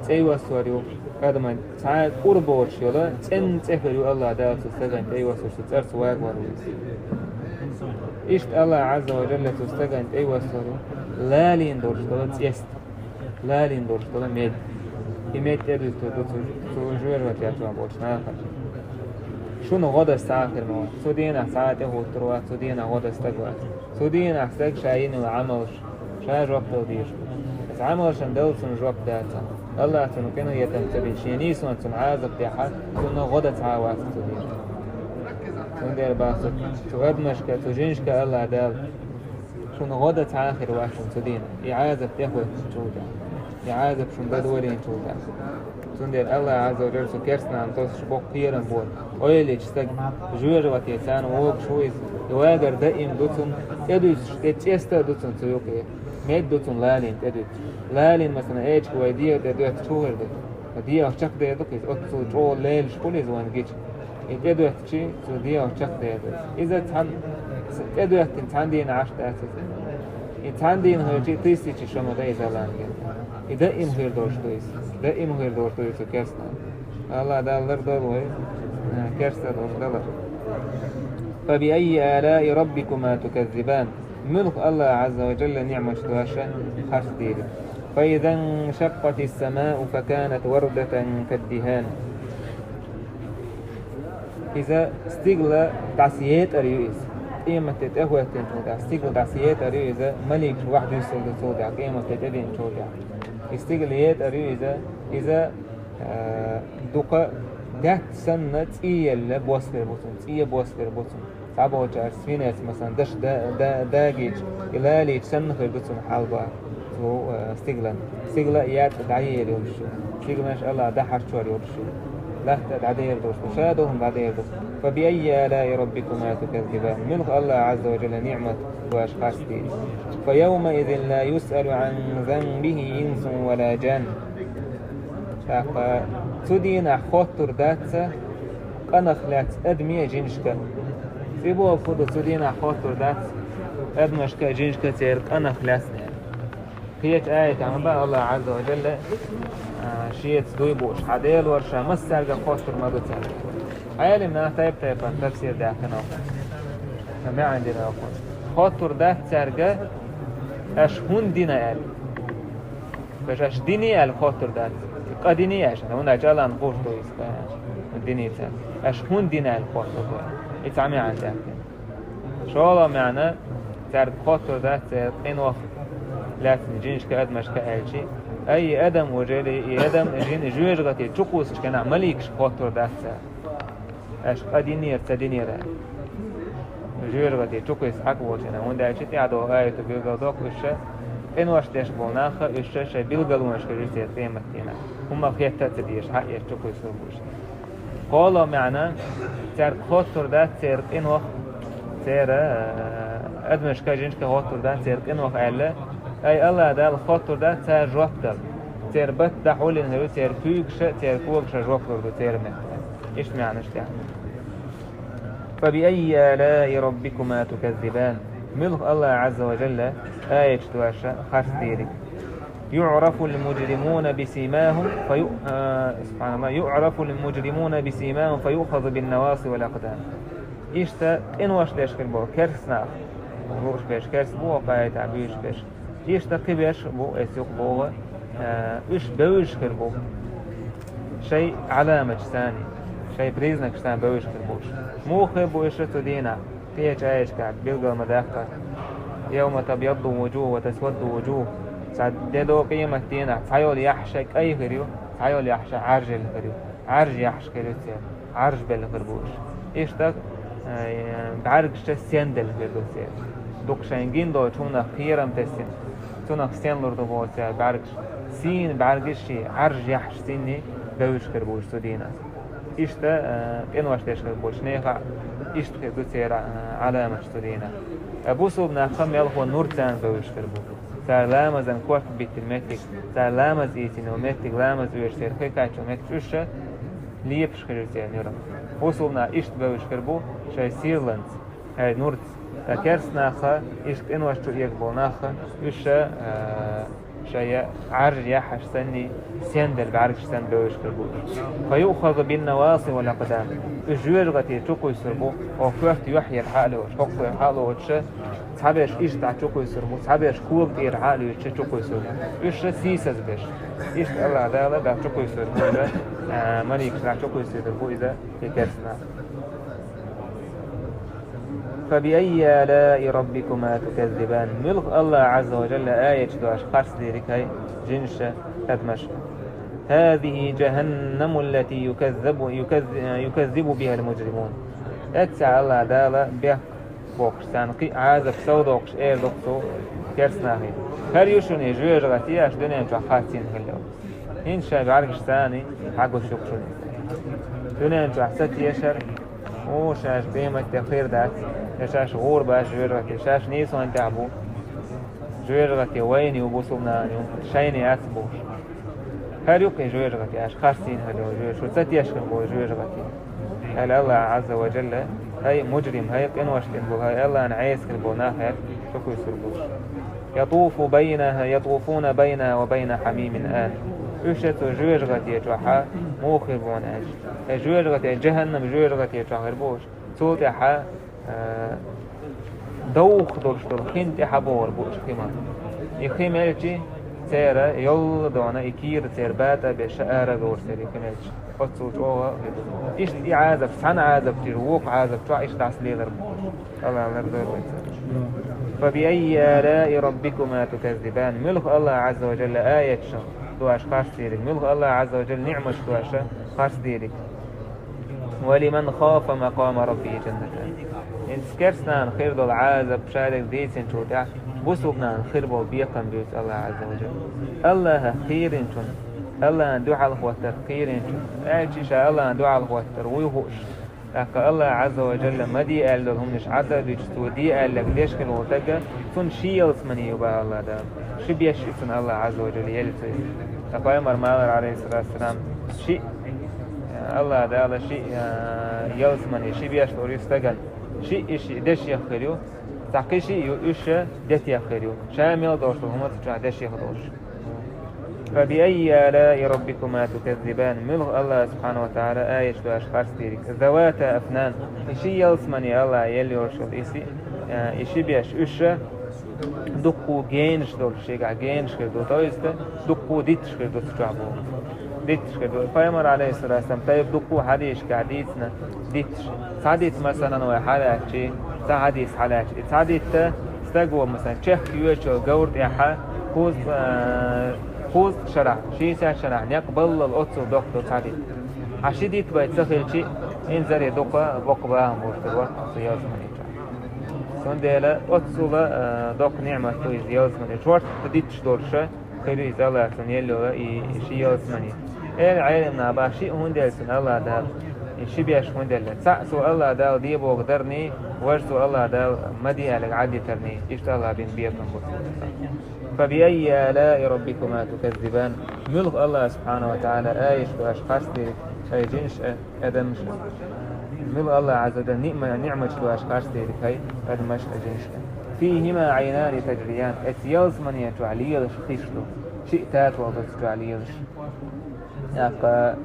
цӀейоссор ю адаман. Цхьа а кӀур боцуш йолу, цӀенна цӀе хир ю Аллахь Дала цу стагана тӀейоссуш, цу цӀарца вагавар ву иза. Иштта Аллахь Ӏазза ва жалла цу стагана тӀейоссур ю лалийна долуш долу цӀеста. Лалийна долуш долу мед. И мед тӀедуьйцур ду цу, цу жоьжахатехь чохь болчу нахана. Шуна гӀо дан цхьа а хир ма вац. Цу дийнахь цхьа а тӀехӀуттур вац, цу дийнахь гӀо дан стаг вац. Цу дийнахь стаг ша йина йолу Ӏамалш, ша жоп дала дезаш ву. Оцу Ӏамалшна дала цунна жоп дацахь, Аллахь цунна къинхетам ца бина, шен нийсонца цунна Ӏазап дехьа, цунна гӀо дан цхьа а вац цу дийнахь. Цундела боху цу, цу адамашка, цу жинашка Аллахь Дала: шуна гӀо дан цхьа а хир вац шуна цу дийнахь, и Ӏазап тӀехӀоьттинчул тӀаьхьа, и Ӏазап шуна дан дорийначул тӀаьхьа. Цундела Аллахь Ӏазза ва жалла цу керстанашна тосуш боккха кхерам бора. Ойла йича стаг, жоьжахате царна вогуш ву иза. И вагар даим ду цунна, тӀедуьссуш, тӀе цӀеста а ду цунна цу юкъе. Мед ду цунна лалийна тӀедуьссуш. Лалийна, масала, эчиг вай дегӀа тӀе доьттуш хӀун хир ду? ДегӀах чекхдер ду-кх иза, оццул чӀогӀа лелаш хуьлу иза вайна гича. И тӀедоьттича, цу дегӀах чекхдер ду. Иза цхьана, тӀедоьттина цхьана дийнахь Ӏаш дац иза. И цхьана дийнахь хилча, тысяча шо ма дан иза лан гира. И даим хир долуш ду иза. Даим хир долуш ду иза цу керстанашна. Аллахь Дала лардойла вай, э, керста долуш далар. فبأي آلاء ربكما تكذبان. Муьлха Аллахь Ӏазза ва жалла ниӀматаш ду аша харц дийриг? فإذا انشقت السماء فكانت وردة كالدهان. Иза стигала дӀасаетӀар ю иза. Къематде тӀехӀоьттинчул тӀаьхьа стигала дӀасаетӀар ю иза, маликаш ваьхьа дуьсур ду цул тӀаьхьа, къематде тӀединчул тӀаьхьа. И стигала етӀар ю иза, иза, а, дукха даьтта санна цӀий елла бос бер бу цунна, цӀий бос бер бу цунна. Цхьаболчара свинец, масалан, даш да-, да-, дагийча, и лалийча санна хир ду цунна хьал боху цу, э, стигалан. Стигала а яц дӀаелла йолуш ю. Стигаланаш Аллахь дӀахьарчор йолуш ю. Латта а дӀадер долуш ду. Ша долу хӀума дӀадер ду. فبأي آلاء ربكما تكذبان. Муьлха Аллахь Ӏазза ва жалла ниӀмат ду аша харц дийриг? فيومئذ لا يسأل عن ذنبه إنس ولا جان. ТӀаккха цу дийнахь хоттур дац къинах лаьцна адаме а, жинашка а. ЦӀе бохург ду, цу дийнахь хоттур дац адамашка а, жинашка а церан къинах лаьцна аьлла. Кхечу аятехь ма боху Аллахь Ӏазза ва жалла, а, шеца дуй бууш: хьан Дела вара ша массаьрга хоттур ма ду цаьрга. Ӏелам наха тайп-тайпана тафсир даьккхина. Сан маьӀна дина ваьккхина. Хоттур дац цаьрга, аша хӀунда дина аьлла. Аша, аша диний аьлла хоттур дац. Къа диний аша, хӀунда аьлча Аллахьна гӀурт ду иза, къа диний царна. Аша хӀунда дина аьлла хоттур ду. И цхьа маьӀна даьккхина. ШолгӀа маьӀна, цаьрга хоттур дац церан къинох лаьцна жинашка, адамашка аьлча. Ай, и адам, ужели, и адам, жин жоьжахате чу кхуссучу хенахь маликашка хоттур дац цаьрга. Аша къа динера, ца динера. Жоьжахате чу кхуьссуш хьакъ волчу хенахь, хӀунда аьлча тӀаьхьа долу аято билгал доккху уьш ша, къинош деш болу нах а, уьш ша шайн билгалонаш хир ю церан къематдийнахь. ХӀумма хетта а ца дезаш, хьаъ еш чу кхуьссур бу уьш. КхоалгӀа маьӀна, цаьрга хоттур дац церан къинох, церан, э, адамашка, жинашка хоттур дац церан къинох аьлла, ай, Аллахь Далла хоттур дац цара жоп дала. Церан бат дӀахьулйина хир ю, церан куьйгаш а, церан когаш а жоп лур ду церан метта. Иштта маьӀнаш тӀехь. فبأي آلاء ربكما تكذبان. Муьлха Аллахь Ӏазза ва жалла аяташ ду аша харц дийриг? يعرف المجرمون بسيماهم فيؤ-، а, سبحان الله، يعرف المجرمون بسيماهم فيؤخذ بالنواصي والأقدام. Иштта къинош деш хир болу керстанах лууш берш керста бу, оха аятехь буьйцуш берш. Иштта кхин берш бу, эс юкъа боху, а, уьш бевзаш хир бу шайн Ӏаламаташца, шайн признакашца бевзаш хир бу уьш. Муха хир бу уьш цу дийнахь? Кхечу аятехь билгал ма-даккха: «Явма табъядду вужух ва тасвадду вужух». Цхьа де до къемат дийнахь, цхьайолу яххьаш кӀай хир ю, цхьайолу яххьаш Ӏаьржелла хир ю. Ӏаьржа яххьаш хир ю церан, Ӏаьржа белла хир бу уьш. Иштта, э, бӀаьргаш сенделла хир ду церан. Дукха шайна гина долчу хӀуманах кхерам тесна, цунах сенлур ду боху церан бӀаьргаш. Сийна бӀаьргаш шен, Ӏаьржа яххьаш синний бевзаш хир бу уьш цу дийнахь. Иштта, э, къинош деш хир болчу нехан иштта хир ду церан, э, Ӏаламаташ цу дийнахь. Э, бусулба нахах мелхо нур царна бевзаш хир бу. Цара ламазан корта биттина меттиг, цара ламаз ийцина йолу меттиг, ламаз оьшуш церан хи кхаьчна йолу меттиг, уьш ша лепаш хир ю церан нуьрах. Бусулба нах иштта бевзаш хир бу шайн сийлалланца, хӀай нурца. Ткъа керста нахах, иштта къинош чу эгна болу нахах, уьш ша, а, шайн Ӏаьржа яххьаш санний, сенделла бӀаьргаш санна бевзаш хир бу. «Фа юъхазу бин-наваси вал-акъдам». Уьш жоьжахати чу кхуьйсур бу, оха коьрта юьхь яра хьа а лоцуш, хӀокху хьа а лоцуш, цхьаберш иштта дӀа чу кхуьйсур бу, цхьаберш кога тӀера хьа а луьйцуш чу кхуьйсур бу. Уьш ша сийсаз берш. Иштта Аллах Дала дӀа чу кхуьйсур бу иза, а, маликаш дӀа чу кхуьйсур бу иза, и керста нах. «Фа би аййи алаи раббикума туказзибан?» Муьлха Аллах Азза ва Джалла аяташ ду аша харцдийриг, хӀай жинаш а, адамаш а? «ХӀазихӀи джахӀаннаму ллати юказзабу, юказз-, юказзибу бихӀал муджримун». Эццахь Аллах Дала бехк бохуш, царна кхин а Ӏазап сов доккхуш, эр ду-кх цу керста нахе: «ХӀара ю шуна и жоьжахати, аша дуьнен чохь харцйина хилла йолу. ХӀинца шайн бӀаьргаш санний хьагуш ю-кх шуна иза. Дуьнен чохь ца тешара, о, шаьш къематде хир дац, я шаьш гӀур бац жоьжахати, шаьш нийсонан тӀехь бу, жоьжахати вайна ю, бусулба нахана ю, шайна яц бохуш. ХӀара ю-кх и жоьжахати, аша харцйина хилла йолу жоьжахати, шу ца тешна хилла болу жоьжахати». Аьлла Аллах Азза ва Джалла: «ХӀай муджрим, хӀай къинош дина болу, хӀай Аллахна Ӏеса хир болу нах», аьлла, чу кхуьйсур бу уьш. «ЯтӀуфу байнаха, ятӀуфуна байнаха ва байна хьамимин ан». Уьш ша цу жоьжахати чохь муха хир бу аьлча, и жоьжахати, джахӀаннам жоьжахати чохь хир бу уьш. Цул тӀаьхьа, а, довха долуш долу хин тӀе хьабогӀур бу уьш хи мара. И хи мелча, церан йолла дона и кийра церан батӀа а беш, ара а говр церан и хи мелча. Оццул чӀогӀа а хир ду. Иштта и Ӏазап, цхьана Ӏазап чуьра вукху Ӏазап чохь иштта дӀасалелар бу уьш. Аллах лардойла вай царах. «Фа би аййи алаи раббикума туказзибан?» Муьлха Аллах Азза ва Джалла аяташ ду аша харцдийриг? Муьлха Аллах Азза ва Джалла ниъматаш ду аша харцдийриг? «Ва лиман хафа макъама раббихӀи джаннатан». ХӀинца керста нахана хир долу Ӏазап ша дерг дийцинчул тӀаьхьа бусулба нахана хир болу бекхам буьйцу Аллах Азза ва Джалла. Аллахах кхийринчунна, Аллахна дуьхьал хӀоттарх кхийринчунна, аьлча ша Аллахна дуьхьал хӀоттар вуй хууш, тӀаккха Аллах Азза ва Джалла ма де аьлла долу хӀуманаш Ӏадда а дуьтуш, цо де аьлларг деш хир волу стаг, цунна ши ялсамани ю боху Аллах Дала. Ши беш ю цунна Аллах Азза ва Джалла елла ца йолуш. Ткъа пайхамар ма аллара, Ӏалайхиссалату вассалам, ши, Аллах Дала ши, а, ялсамани, ши беш лур ю стагана. Ши и ши дешех хир ю, цхьа кхин ши а ю, уьш ша детех хир ю. Ша мел долуш долу хӀума цу чохь дешех долуш. «Фа би аййи алаи раббикума туказзибан?» Муьлха Аллах субхьанаху ва тагӀала аяташ ду аша харцдийриг? «Завата афнан». И ши ялсамани Аллах елла йолуш йолу и си-, а, и ши беш, уьш ша дуккху генаш долуш, шегахь генаш хир ду, то есть дуккху дитташ хир ду цу чохь боху. Дитташ хир ду. Пайхамар, Ӏалайхиссалату вассалам, тайп дуккху хьадисашкахь дийцина дитташ. Цхьа дитт, масалан, вай хьалаьцчи, цхьа хьадис хьалаьцчи. И цхьа дитта стаг ву, масалан, чехка йоьдучу говра тӀехь кхузткъа, а, кхузткъа шарахь, шийсат шарахь некъ баллал оццул доккха ду цхьа дитт. Хьан ши дитт вай ца хилчи, инзаре дукха боккха бахам болуш хир вац оцу ялсамани чохь. Цундела оццула, а, доккха ниъмат ду иза ялсамани. Шортта дитташ долуш ша хир ю иза Аллах цунна елла йолу и ши ялсамани. Эла Ӏеламнаха бах, шиъ хӀунда елла цунна Аллах Дала, и ши беш хӀунда елла? Цхьаъ цо Аллах Дала де бохург дарний, важа цо Аллах Дала ма де аьлларг Ӏадитарний. Иштта Аллах бина бекхам бу. «Фа би аййи алаи раббикума туказзибан?» Муьлха Аллах субхьанаху ва тагӀала аяташ ду аша харцдийриг, хӀай жинаш а, адамаш а? Муьлха Аллах Ӏазза ва Джалла ниъма-, ниъматаш ду аша харцдийриг, хӀай адамаш а, жинаш а? «ФихӀима Ӏайнани таджриян». Эцу ялсамани чохь лелаш хиш ду. Шиъ татол ду цу чохь лелаш. ТӀаккха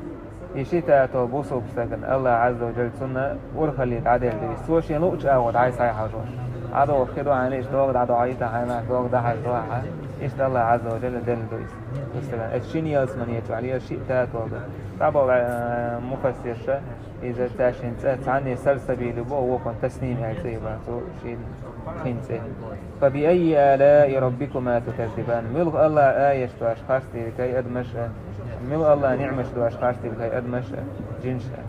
и ши татол бусулба стагана Аллах Ӏазза ва Джалла цунна урхалле дӀаделла ду иза, цо шен луучу агӀор дӀай схьайхьажош. ДӀадохуш хи ду хьайна, иштта догӀа дӀадохьийта хьайна, догӀа дӀахьажа ду хьа. Иштта Аллахь Ӏазза ва Джалла делла ду иза. Устаган, эцу шина ялсамане чу вале, шиъ татол ду. ДӀаболу, э, муфассирша, иза цаьршинна цӀе, цхьанне Сальсабили бо, вокхунна Тасним аьлла цӀе ю боху, цо шен кхин цӀе. فبأي آلاء ربكما تكذبان؟ Муьлха Аллахь аяташ дош харцдийриг хьай адамаш а, муьлха Аллахь ниӀматаш дош харцдийриг хьай адамаш а, жинаш а?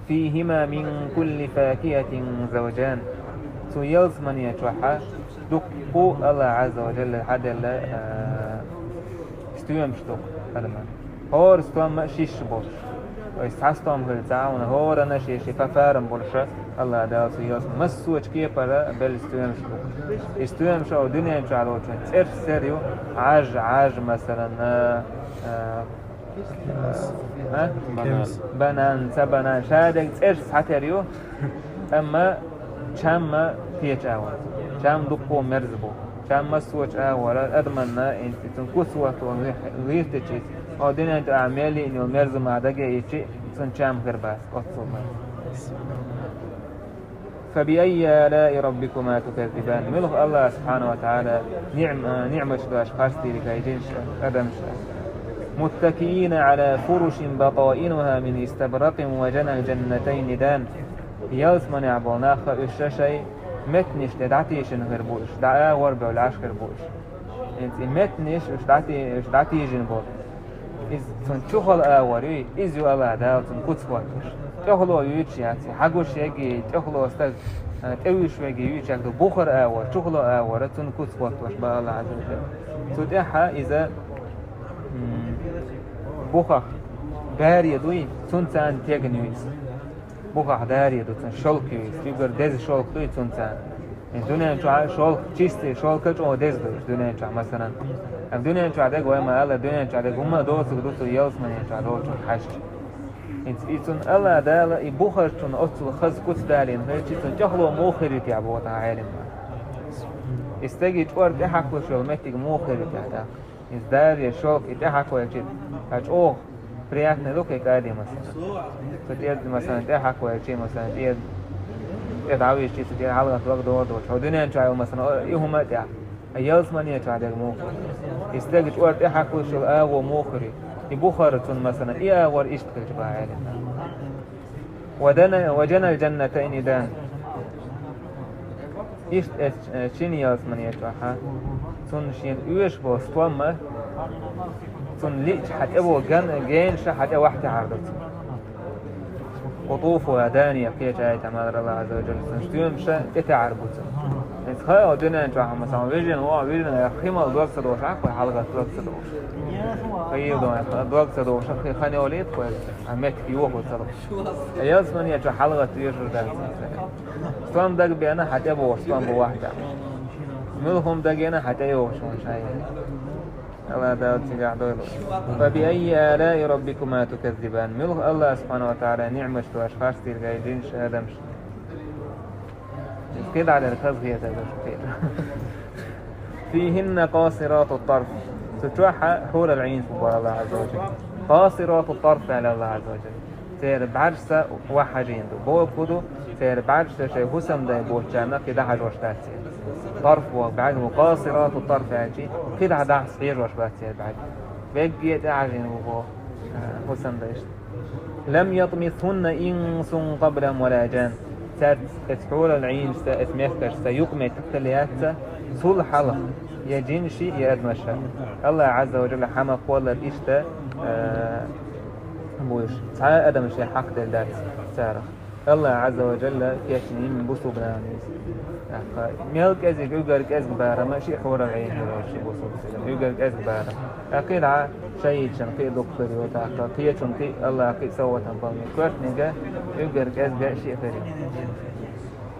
فيهما من كل فاكهة زوجان. Цу ялсамане чохь дуккха Аллахь Ӏазза ва Джалла хьаделла, а, стоьмаш ду адаман. ХӀора стом а шишша болуш. Вай цхьа стом хилла ца хьуна, хӀоранна шен-шен пафарам болуша Аллахь Дала цу ялсамане. Массочу кепара белла стоьмаш ду. И стоьмаш а дуьнен чохь долчун цӀерш сер ю, Ӏаж, Ӏаж, масалан, а, а, А? Кемс. Банан, ца банан, шадерг цӀерш схьатер ю, амма чам а кхечу агӀор. Чам дуккха мерза бу. Чам массочу агӀора адаманна, инца цунна куц хӀотто гӀиртичи, хьо дуьнен тӀехь мел йиъна йолу мерза ма дагаийчи, цунна чам хир бац, оццул мерза. فبأي آلاء ربكما تكذبان؟ Муьлха Аллахь субхьана ва тагӀала ниӀма-, ниӀматаш дош харцдийриг хьай жинаш а, адамаш а? متكئين على فرش بطائنها من استبرق وجنى الجنتين دان. Ялсаманехь болу нах а уьш шайн меттанаш тӀе дӀатийшина хир бу уьш, дӀа агӀор бевлла Ӏаш хир бу уьш. ХӀинца и меттанаш уьш дӀати-, уьш дӀатийжина болу. Иза цунна чухула агӀор юй, иза ю Аллахь Дала цунна куц хӀоттош. ТӀехула юьйцуш яц, хьагуш егий, тӀехула стаг, а, тӀевуьйш вегий юьйцуш яц, бухара агӀор, чухула агӀора цунна куц хӀоттош бан Аллахь Ӏазза ва Джалла. Цу тӀехь иза, м, бухах даре дуй, цунна царна тегна юй иза. Бухахь даре ду цунна, шелк ю иза, уггар деза шелк дуй цунна царна. И дуьнен чохь шелк, чистый шелк а чӀогӀа деза ду иза дуьнен чохь, масалан. Амма дуьнен чохь дерг вай ма-аллара, дуьнен чохь дерг хӀумма а доцург ду цу ялсаманен чохь долчунна хьаьжча. ХӀинца и цунна Аллахь Дала и бухарчунна оццул хаза куц далийна хилча, цунна тӀехула муха хир ю техьа боху тхан Ӏелам наха. И стеган чкъор тӀехьакхалуш йолу меттиг муха хир ю техьа тӀаккха. Иза даре шелк и тӀехьакхвелчи, ткъа чӀогӀа приятный ду кхин кӀади, масалан. Цу тӀера, масалан, тӀехьакхвелчи, масалан, тӀера, тӀе дӀавижчи, цу тӀера хьалагӀатта дог догӀу доцуш. Хьо дуьнен чохь йолу, масалан, и хӀума а тӀехь, а ялсамане чохь дерг муха хир ю? И стеган чкъор тӀехьакхалуш йолу агӀо муха хир ю? И бухара цунна, масалан, и агӀор иштта хилча бан Ӏелам наха. وجنى، وجنى الجنتين دان. Иштта эцу, э, шина ялсамане чохь, цунна шена оьшуш болу стом а, цунна лиъча хьан тӀе бу ган-, генаш а хьан тӀе вахьтехьар ду цунна. قطوفها دانية, кхечу аятехь ма-аллара Аллахь Ӏазза ва Джалла, цунна стоьмаш а тӀетаьӀар бу цунна. ХӀинца хӀара дуьнен чохь, масалан, вижина вон, вижина, хи мала дог ца догӀуш, ахь кхой хьалагӀатта дог ца догӀуш. Хи йила дон, дог ца догӀуш, хи хан йолийта кхой, а меттиг йохо ца догӀуш. Ялсамане чохь хьалагӀатта везар дац. Стом дагабеана хьан тӀе богӀуш, стом бу вахьтехь. Муьлха хӀума дагийна хьан тӀе йогӀуш хӀума шайн. Аллахь Дала цигахь дойла. فبأي آلاء ربكما تكذبان؟ Муьлха Аллахь субхьана ва тагӀала ниӀматаш дош харцдийриг хьай жинаш а, адамаш а? Иза кхидӀа дерг хаза хетар ду шуна кхидӀа. فيهن قاصرات الطرف. Цу чохь хьурал Ӏийнаш бу боху Аллахь Ӏазза ва Джалла. قاصرات الطرف аьлла Аллахь Ӏазза ва Джалла. Церан бӀаьрса вахьажийна ду. Бохург хӀун ду? Церан бӀаьрса шайн хӀусамдай боцучарна кхин дӀахьажош дац церан. Тарф боху бӀаьрг бу, قاصرات الطرف аьлчи, кхидӀа дӀасахьежош бац церан бӀаьрг. Вегге тӀехьажийна бу боху, а, хӀусамдайшна. لم يطمثهن إنس قبلهم ولا جان. Цаьрца, эцу хьурал Ӏийнашца, эцу мехкашца юкъаметтиг хилла яц цул хьалха я жинаш а, я адамаш а. Аллахь Ӏазза ва Джалла хьан ма-кхоллара иштта, а, бу уьш. Цхьа а адамаш шайн хьакъ делла дац царах. Аллахь Ӏазза ва Джалла кечйина бусулба нана иза. ТӀаккха мел кӀезиг, уггар кӀезиг барам а шиъ хьурал Ӏийн хир йолуш бусулба стаг. Уггар кӀезиг барам. ТӀаккха кхин дӀа шайичун кхин а дукха хир ю, тӀаккха кхечун кхин а, Аллахь кхин а совгӀатам палми. Коьртаниг уггар кӀезиг а шиъ хир ю.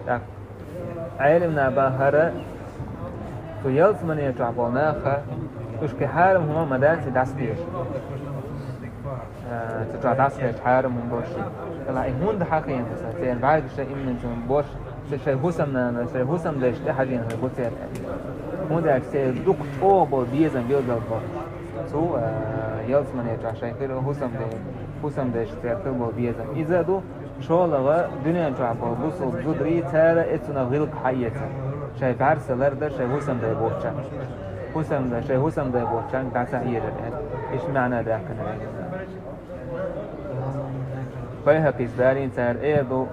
ТӀаккха Ӏелам наха бахара, цу ялсамане чохь болу наха, уьш кхин хьарам хӀума ма дац и дӀасакхеташ. А, цу чохь дӀасакхеташ хьарам хӀума болуш. Ала и хӀунда хьахийна аса, церан бӀаьргаш а имнин цунна бош, церан шайн хӀусамнана, шайн хӀусамдайшна тӀехьажийна хир бу церан аьлла. ХӀунда аьлча церан дукха чӀогӀа болу безам билгал бо. Цу, а, ялсамане чохь шайн хир хӀусамдай-, хӀусамдайшна церан хир болу безам. Иза а ду, шолгӀа дуьнен чохь болу бусулба зударий, цара эцунах гӀиллакх хьаэцар. Шайн бӀаьрса лардар шайн хӀусамдай боцча. ХӀусамда, шайн хӀусамдай боцча, дӀа ца хьежар аьлла. Иштта маьӀна даьккхина вай. Байхьакъис далийна цара эр ду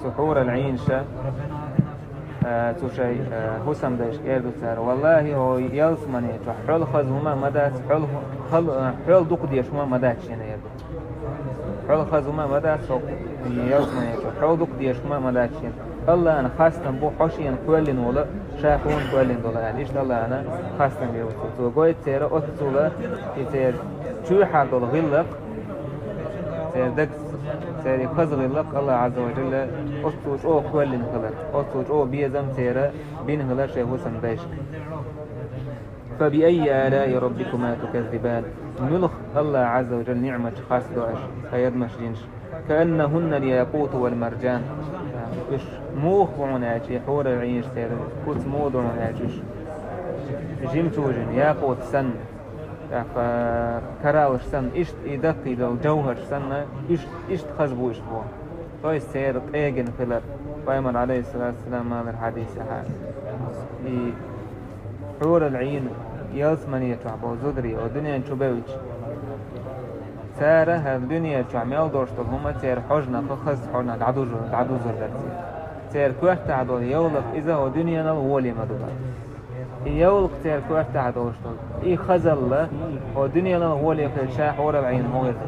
цу хьурал Ӏийнаша, а, цу шайн, а, хӀусамдайшка эр ду цара: «Валлахьи, хьо ялсмане чохь хьол хаза хӀума а ма дац, хьол, хьол, а, хьол дукха деш хӀума а ма дац шена», эр ду. Хьол хаза хӀума а ма дац хьо ялсмане чохь, хьол дукха деш хӀума а ма дац шена. Аллахьан хастам бу хьо шена кхоьллина волу, ша хьуна кхоьллина долу аьлла. Иштта Аллахьан хастам бу цо. Цо гойту церан оццула и церан чоьхьара долу гӀиллакх, церан дагца, церан хаза гӀиллакх Аллахь Ӏазза ва Жалла оццул чӀогӀа кхоьллина хилар, оццул чӀогӀа безам церан бина хилар шайн хӀусамдайшка. «Фа би аййи алаи раббикума туказзибан?» Муьлха Аллахь Ӏазза ва Жалла ниӀматаш харцдо аша, хьай адамаш, жинаш? «Кааннахунна аль-якъуту валь-маржан». Уьш муха бу хьуна аьлча, и хьурал Ӏийнаш церан куц муха ду хьуна аьлча, уьш жемчужин, якъут санна, тӀаккха кораллаш санна, иштта и даккхий долу жовхӀарш санна, уьш иштта хаза бу уьш боху. То есть церан къегина хилар. Пайхамар, Ӏалайхиссалату вассалам, ма-аллара хьадисехь, и хьурал Ӏийн ялсмане чохь болу зударий, о дуьнен чу бевлча, цара хӀара дуьне чохь мел долуш долу хӀума церан хьожнах, хаза хьожнах дӀадужур, дӀадузур дара церан. Церан коьртахь долу йовлакх иза хӀо дуьненал гӀоле ма ду бара. И йовлакх церан коьртахь долуш долу, и хазалла хӀо дуьненал гӀоле хилча ша хьурал Ӏийн хӀун хир ду?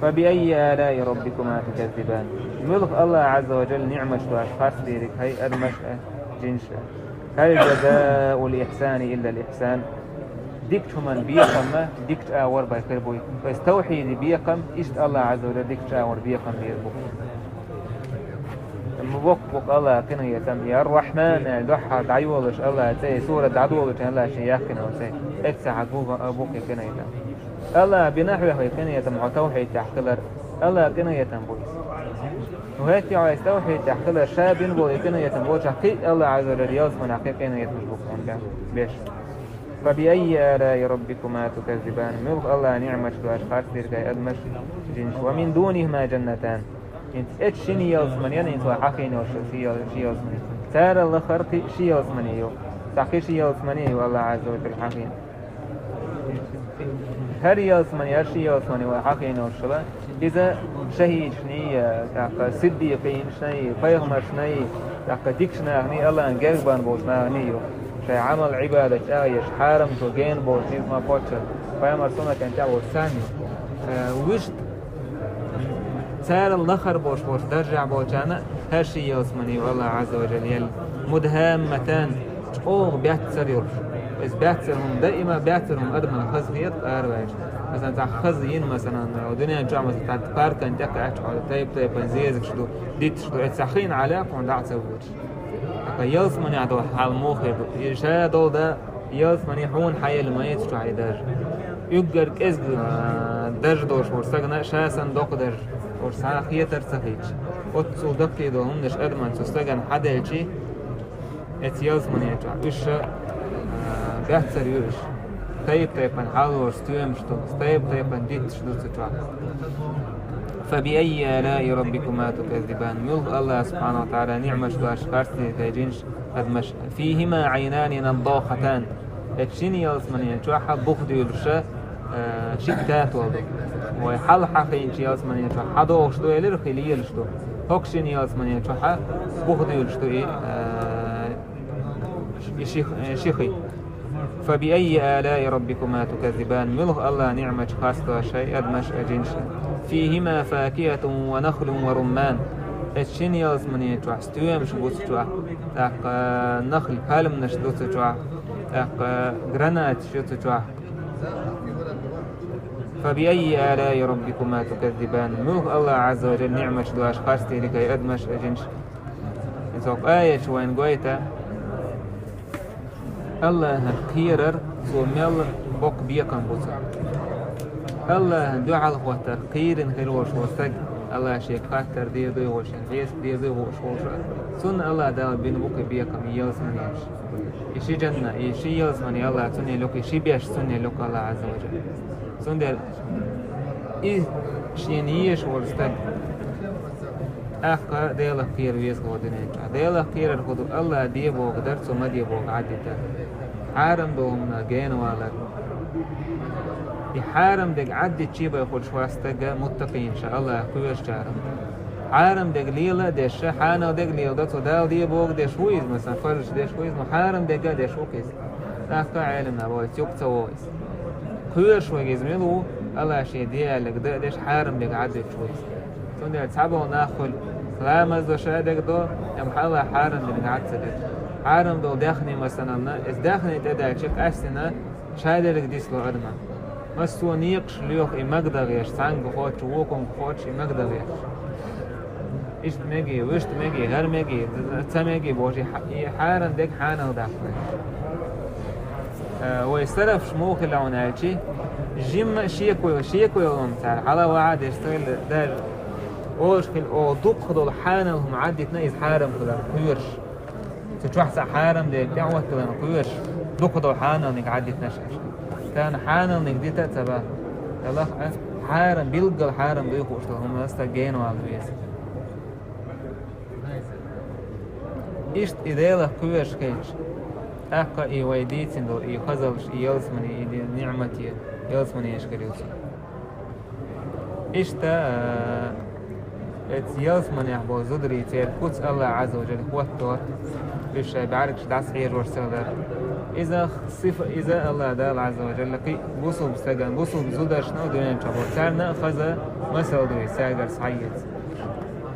«Фа би аййи алаи раббикума туказзибан?» Муьлха Аллахь Ӏазза ва Жалла ниӀматаш ду аша харцдийриг, хьай адамаш а, жинаш а? «Хьал жазауль ихьсани иллаль ихьсан?» Дикачу хӀуман бекхам а дикачу агӀор бен хир буй. То есть тавхьиди бекхам, иштта Аллахь Ӏазза ва Жалла дикачу агӀор бекхам бийр бу. Воккха-воккха Аллахь къинхетам, я Рахьман аьлла, дуьххьара дӀайолуш Аллахь цӀе, сурат дӀадолучу Аллахь шен яьккхина цӀе. Эццахь бу-, бу кхин къинхетам. Аллахь бина хьоьху къинхетам хьо тавхьидехь хилар. Аллахь къинхетам бу иза. Ну, хӀетте хьо иза тавхьидехь хилар, ша бина болу и къинхетам болчохь кхин а Аллахь Ӏазза ва Жалла ялсманехь кхин къинхетамаш бу хьуна беш. «Фа би аййи алаи раббикума туказзибан?» Муьлха Аллахь ниӀматаш ду аша харцдийриг, хьай адамаш, жинаш? «Ва мин дунихима жаннатан». ХӀинца эцу шина ялсманена, хӀинца вай хьахийна йолуш ши ял-, ши ялсмане. Царал лахара кхин а ши ялсмане ю. Цхьа кхин ши ялсмане ю Аллахь Ӏазза ва Жалла хьахийна. ХӀара ялсмане, хӀара ши ялсмане вай хьахийна йолуш хила, иза шахӀидашний, тӀаккха сиддикъинашний, пайхамаршний, тӀаккха дикачу наханий, Аллахьан герга бан болчу наханий ю. Шайн Ӏамал-Ӏибадат чӀагӀъеш, хьарамчо гена болчу, иза ма кхоччуш, пайхамар суннатан тӀехь волчу царна ю. Э, вуьшта царал лахара болуш болчу даржехь болчарна хӀара ши ялсмане ю Аллахь Ӏазза ва Жалла елла. «Мудхамматан», чӀогӀа баьццара йолуш. Иза баьццара хӀума, даима баьццара хӀума адамна хазахета араваьлча. Масалан, цхьа хаза йина, масалан, дуьнен чохь, масалан, цхьа паркан тӀекхаьчча хьо, тайп-тайпана зезагаш ду, дитташ ду, эццахь хиъна Ӏалаьпа хьуна дӀа а ца вуьтуш. ТӀаккха ялсманехь долу хьал муха хир ду? И ша долу да ялсмане хьуна хьаелла ма яц чохь и даржа. Уггар кӀезга, а, даржа долуш волу стагана ша санна доккха даржа волуш цхьа а хетар а ца хийташ. Оццул даккхий долу хӀуманаш адаман цу стагана хьаделчи, эцу ялсмане чохь уьш ша, а, баьццара ю уьш. Тайп-тайпана хьал лоруш стоьмаш ду, тайп-тайпана дитташ ду цу чохь. «Фа би аййи алаи раббикума туказзибан?» Муьлха Аллахь субхьанаху ва тагӀала ниӀматаш ду аша харцдийриг, хьай жинаш, адамаш? «Фихима Ӏайнани наддахатан». Эцу шина ялсмане чохь бух дуьйлуш, э, ши татол ду. Вай хьалха хьахийначу ялсмане чохь хьадогӀуш ду элира, хи лелаш ду. ХӀокху шина ялсмане чохь бух дуьйлуш ду и, э, и ши, э, ши хи. «Фа би аййи алаи раббикума туказзибан?» Муьлха Аллахь ниӀматаш харцдо аша, хьай адамаш а, жинаш а? «Фихима факихатун ва нахлун ва румман». Эцу шина ялсмане чохь стоьмаш бу цу чохь, тӀаккха нахл, пальманаш ду цу чохь, тӀаккха гранаташ ю цу чохь. «Фа би аййи алаи раббикума туказзибан?» Муьлха Аллахь Ӏазза ва Жалла ниӀматаш ду аша харцдийриг, хьай адамаш а, жинаш? Иза хӀокху аяташ вайна гойту Аллахьах кхерар, цо мел боккха бекхам бу цунна. Аллахьан дуьхьал хӀоттар кхийрина хир волуш волу стаг, Аллахь шега хаттар дийр ду, хӀокху шен хьесап дийр ду хууш волуш, цунна Аллахь Дала бина бу кхин бекхам, ялсманеш. И ши жанна, и ши ялсмане Аллахь цунна луьйкху, и ши беш цунна луьйкху Аллахь Ӏазза ва Жалла. Цундела и шена езаш волу стаг, ТӀаккха Делах кхера веза хӀокху дуьнен чохь. Делах кхерар хӀун ду? АллахӀа де бохург дар, Цо ма де бохург Ӏаддитар. Хьарам долу хӀуманах генавалар. И хьарам дерг Ӏаддитча бен хуьлуш вац стаг муттакъийна ша, АллахӀах кхоьручарах. Хьарам дерг лела а деш, хьанал дерг леладо, цо Дала де бохург деш ву иза, масалан, фарзаш деш ву иза, но хьарам дерг а деш ву-кх иза. ТӀаккха Ӏеламнаха боху, иза юкъа ца вогӀу иза. Кхоьруш верг иза мила ву, АллахӀа Шен де аьлларг дан а деш, хьарам дерг Ӏаддуьтуш ву иза. Цундела цхьаболу нах хуьлу, ламаз до, шадерг до, амма хьалха хьарам дерг Ӏад ца деш. Хьарам долу даьхни, масалан, иза даьхни тӀедаьлча, къаьстина шадерг дисло адаман. Массо а некъаш лоьху и магадахьеш, цхьаьнгга кхоччуш, вукхунга кхоччуш и магадахьеш. Иштта мегий, вуьшта мегий, хӀара мегий, ца мегий бохуш, и хьа-, и хьарам дерг хьанал даккха. Э, вай сарралш муха хилла хьуна аьлчи, жимма а шеко, шеко йолу хӀума цара хьала ваха а деш, цо хилла даже олуш хилла, оха дуккха долу хьанал хӀума Ӏаддитина иза хьарам хиларна кхоьруш. Цу чохь цхьа хьарам дерг тӀехӀотталарна кхоьруш, дуккха долу хьаналниг Ӏаддитина шаьш. Царна хьаналниг дита а ца баха. Делахь а, хьарам, билггал хьарам дуй хууш долу хӀуманах стаг генавала веза. Иштта и Делах кхоьруш хилча, тӀаккха и вай дийцина долу и хазаллаш, и ялсамани, и ди-, ниъмате, ялсаманеш хир ю цунна. Иштта, а, эцу ялсаманехь болу зударий, церан куц АллахӀа Ӏазза ва Жалла хӀоттор, уьш шайн бӀаьргаш дӀасахьежош ца хилар. Иза сифа, иза АллахӀа Дала Ӏазза ва Жалла кхин а бусулба стагана, бусулба зударшна а дуьнен чохь болу, царна а хаза масал ду иза, цаьргара схьаэца.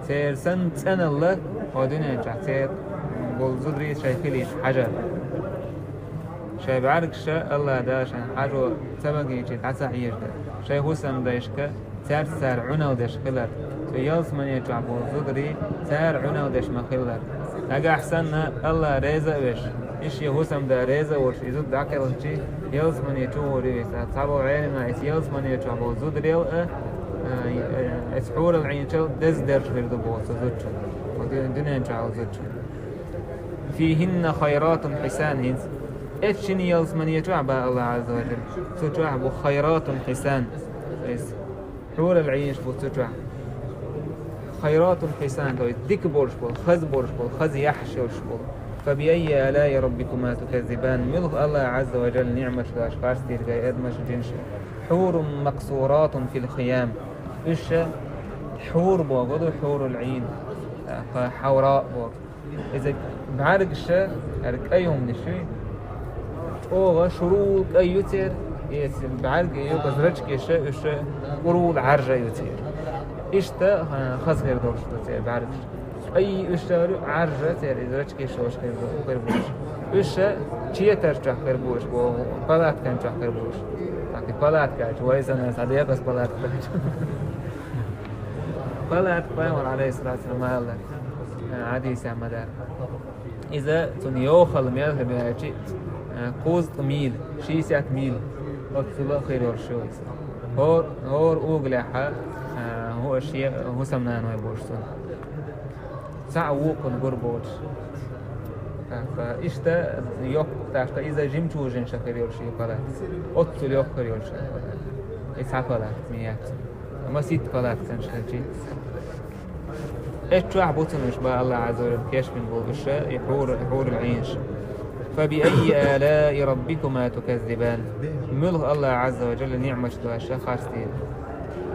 Церан санна цӀеналла хӀокху дуьнен чохь церан болу зударий шайн хилийта хьажар. Шайн бӀаьргаш АллахӀа Дала шайна хьажо ца магийча дӀа ца хьежадар. Шайн хӀусамдайшка цаьрца цара Ӏуналла деш хилар. Цу ялсамане чохь болу зударий цара Ӏуналла деш ма хиллара. Нагахь санна АллахӀ реза а веш, и шен хӀусамда реза а волуш, и зуда дӀакхелхичи, ялсамане чу гӀур ю иза. Цхьаболу Ӏеламнаха иза ялсамане чохь болу зударел а, а, а, иза хьурал Ӏийначул деза дерш хир ду боху цу зудчун. Ду-, дуьнен чохь зудчун. فيهن خيرات حسان, хӀинца эцу шина ялсамане чохь бан АллахӀа Ӏазза ва Жалла. Цу чохь бу خيرات حسان. Иза хьурал Ӏийнаш бу цу чохь. خيرات حسان, то есть дика болуш болу, хаза болуш болу, хаза яхьаш йолуш болу. فبأي آلاء ربكما تكذبان. Муьлха АллахӀа Ӏазза ва Жалла ниъматаш дош харц дийриг ай адамаш, жинаш? حور مقصورات في الخيام. Уьш хьур боху ду, хьурул Ӏийн. ТӀаккха хьавра боху. Иза бӀаьргаш, хӀара кӀай хӀуманаш ю, чӀогӀа шурул кӀай ю церан, иза бӀаьрг а ю, иза зрачкаш а, уьш кӀурул Ӏаьржа ю церан. Иштта, а, хаза хир долуш ду церан бӀаьргаш. КӀай уьш а ю, Ӏаьржа церан, иза зрачкаш а уьш хир бу-, хир бу уьш. Уьш а четар чохь хир бу уьш, боху, палаткан чохь хир бу уьш. ТӀаккха и палатка аьлча, вай санна, цхьа декъаза палатка аьлча. Палатка пайхамар, алейхиссалату вассалам, ма аллара. Хьадисехь ма-дарра. Иза цунна йохалла мел хир ю аьлчи, э, кхузткъа миля, шестьдесят миль, оццула хир йолуш ю иза. ХӀор-, хӀора угулехьа, э, хӀу-, шен хӀусамнаной бу уьш цунна. Цхьаъ вукхунна гур боцуш. ТӀаккха иштта йоккха, тӀаккха иза жимчужин ша хир йолуш ю палатка. Оццула йоккха хир йолуш ю палатка. И цхьа палатка ма яц. Масийтта палатканаш хилчи. Эцу чохь бу цунна уьш бан АллахӀа Ӏазза ва Жалла кечбина болу уьш, и хьур-, хьурул Ӏийнаш. فبأي آلاء ربكما تكذبان. Муьлха АллахӀа Ӏазза ва Жалла ниъматаш дош харц дийриг.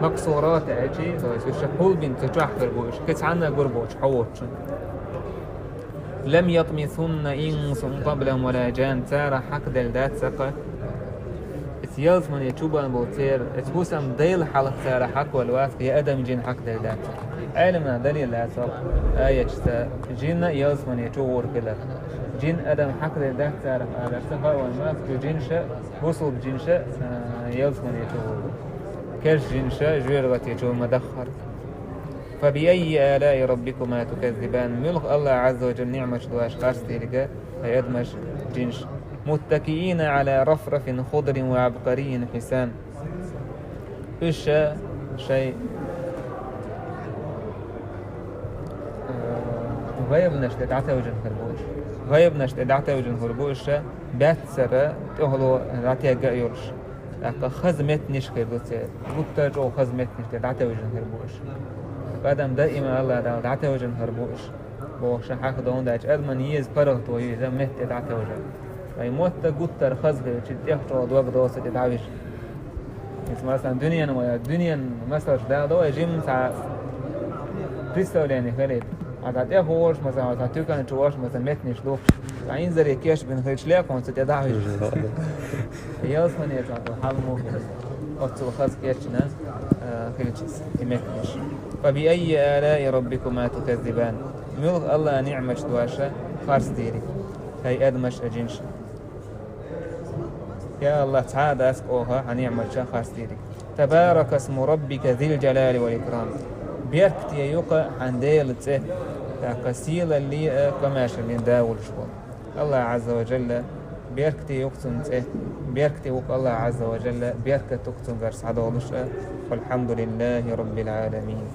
مقصورات аьлчи, то есть уьш кхулбина цу чохь хир бу уьш, кхин цхьанна а гур боцуш, хьо воцучунна. لم يطمثهن إنس قبلهم ولا جان. Царах хьакхаделла дац цкъа. Иза ялсамане чу бан болу церан, иза хӀусамдайла хьалха царах хьакхавелла вац, я адам, жин хьакхаделла дац. Ӏеламнаха далил лаьцна аяташца, жин а ялсамане чу гӀур хилар. Жин, адам хьакхаделла дац царах алар, ца хааван мац, цу жинша, бусулба жинша, а, ялсамане чу гӀур. Керш жинша жоьжахате чу ма даххара. فبأي آلاء ربكما تكذبان. Муьлха АллахӀа Ӏазза ва Жалла ниъматаш дош харц дийриг, хӀай адамаш, жинаш. متكئين على رفرف خضر وعبقري حسان. Уьш шайн, э, гӀайбанаш тӀе дӀатевжина хир бу уьш. ГӀайбанаш тӀе дӀатевжина хир бу уьш, баьццара тӀехула дӀатегга а йолуш. ТӀаккха хаза меттанаш хир ду церан. Гуттар а чӀогӀа хаза меттанаш тӀе дӀатевжина хир бу уьш. Адам даима АллахӀ Дала дӀатевжина хӀара бу уж. Бохуш хьахдовна даьлча, адаман еза паргӀато ю иза метте дӀатевжар. Вай мотта гуттар хаза хилча, тӀех чӀогӀа дог доцу тӀе дӀавижа. Иза, масалан, дуьненан вай, дуьненан масалш дала до вай жимма цхьа представление хилийта. А цхьа тӀех волуш, масалан, цхьа туькан чу волуш, масалан, меттанаш лухкуш. Цхьа инзаре кеш бина хилча, лекхунца тӀе дӀавижа. Ялсмане цхьа хьал мо хилла. Оццул хаза кечйина, а, хилча иза, и меттанаш. فبأي آلاء ربكما تكذبان؟ Муьлха АллахӀан ниӀматаш ду аша харцдийриг, хӀай адамаш а, жинаш а? Я АллахӀ, цхьа а дац оха хьан ниӀматашах харцдийриг. تبارك اسم ربك ذي الجلال والإكرام. Беркате ю-кх хьан Делан цӀе, тӀаккха сийлаллин а, комаьршаллин а да волуш волу. АллахӀ Ӏазза ва Жалла, беркате ю-кх цуьнан цӀе, беркате ву-кх АллахӀ Ӏазза ва Жалла, беркат ду-кх цуьнгара схьадолуш а. والحمد لله رب العالمين.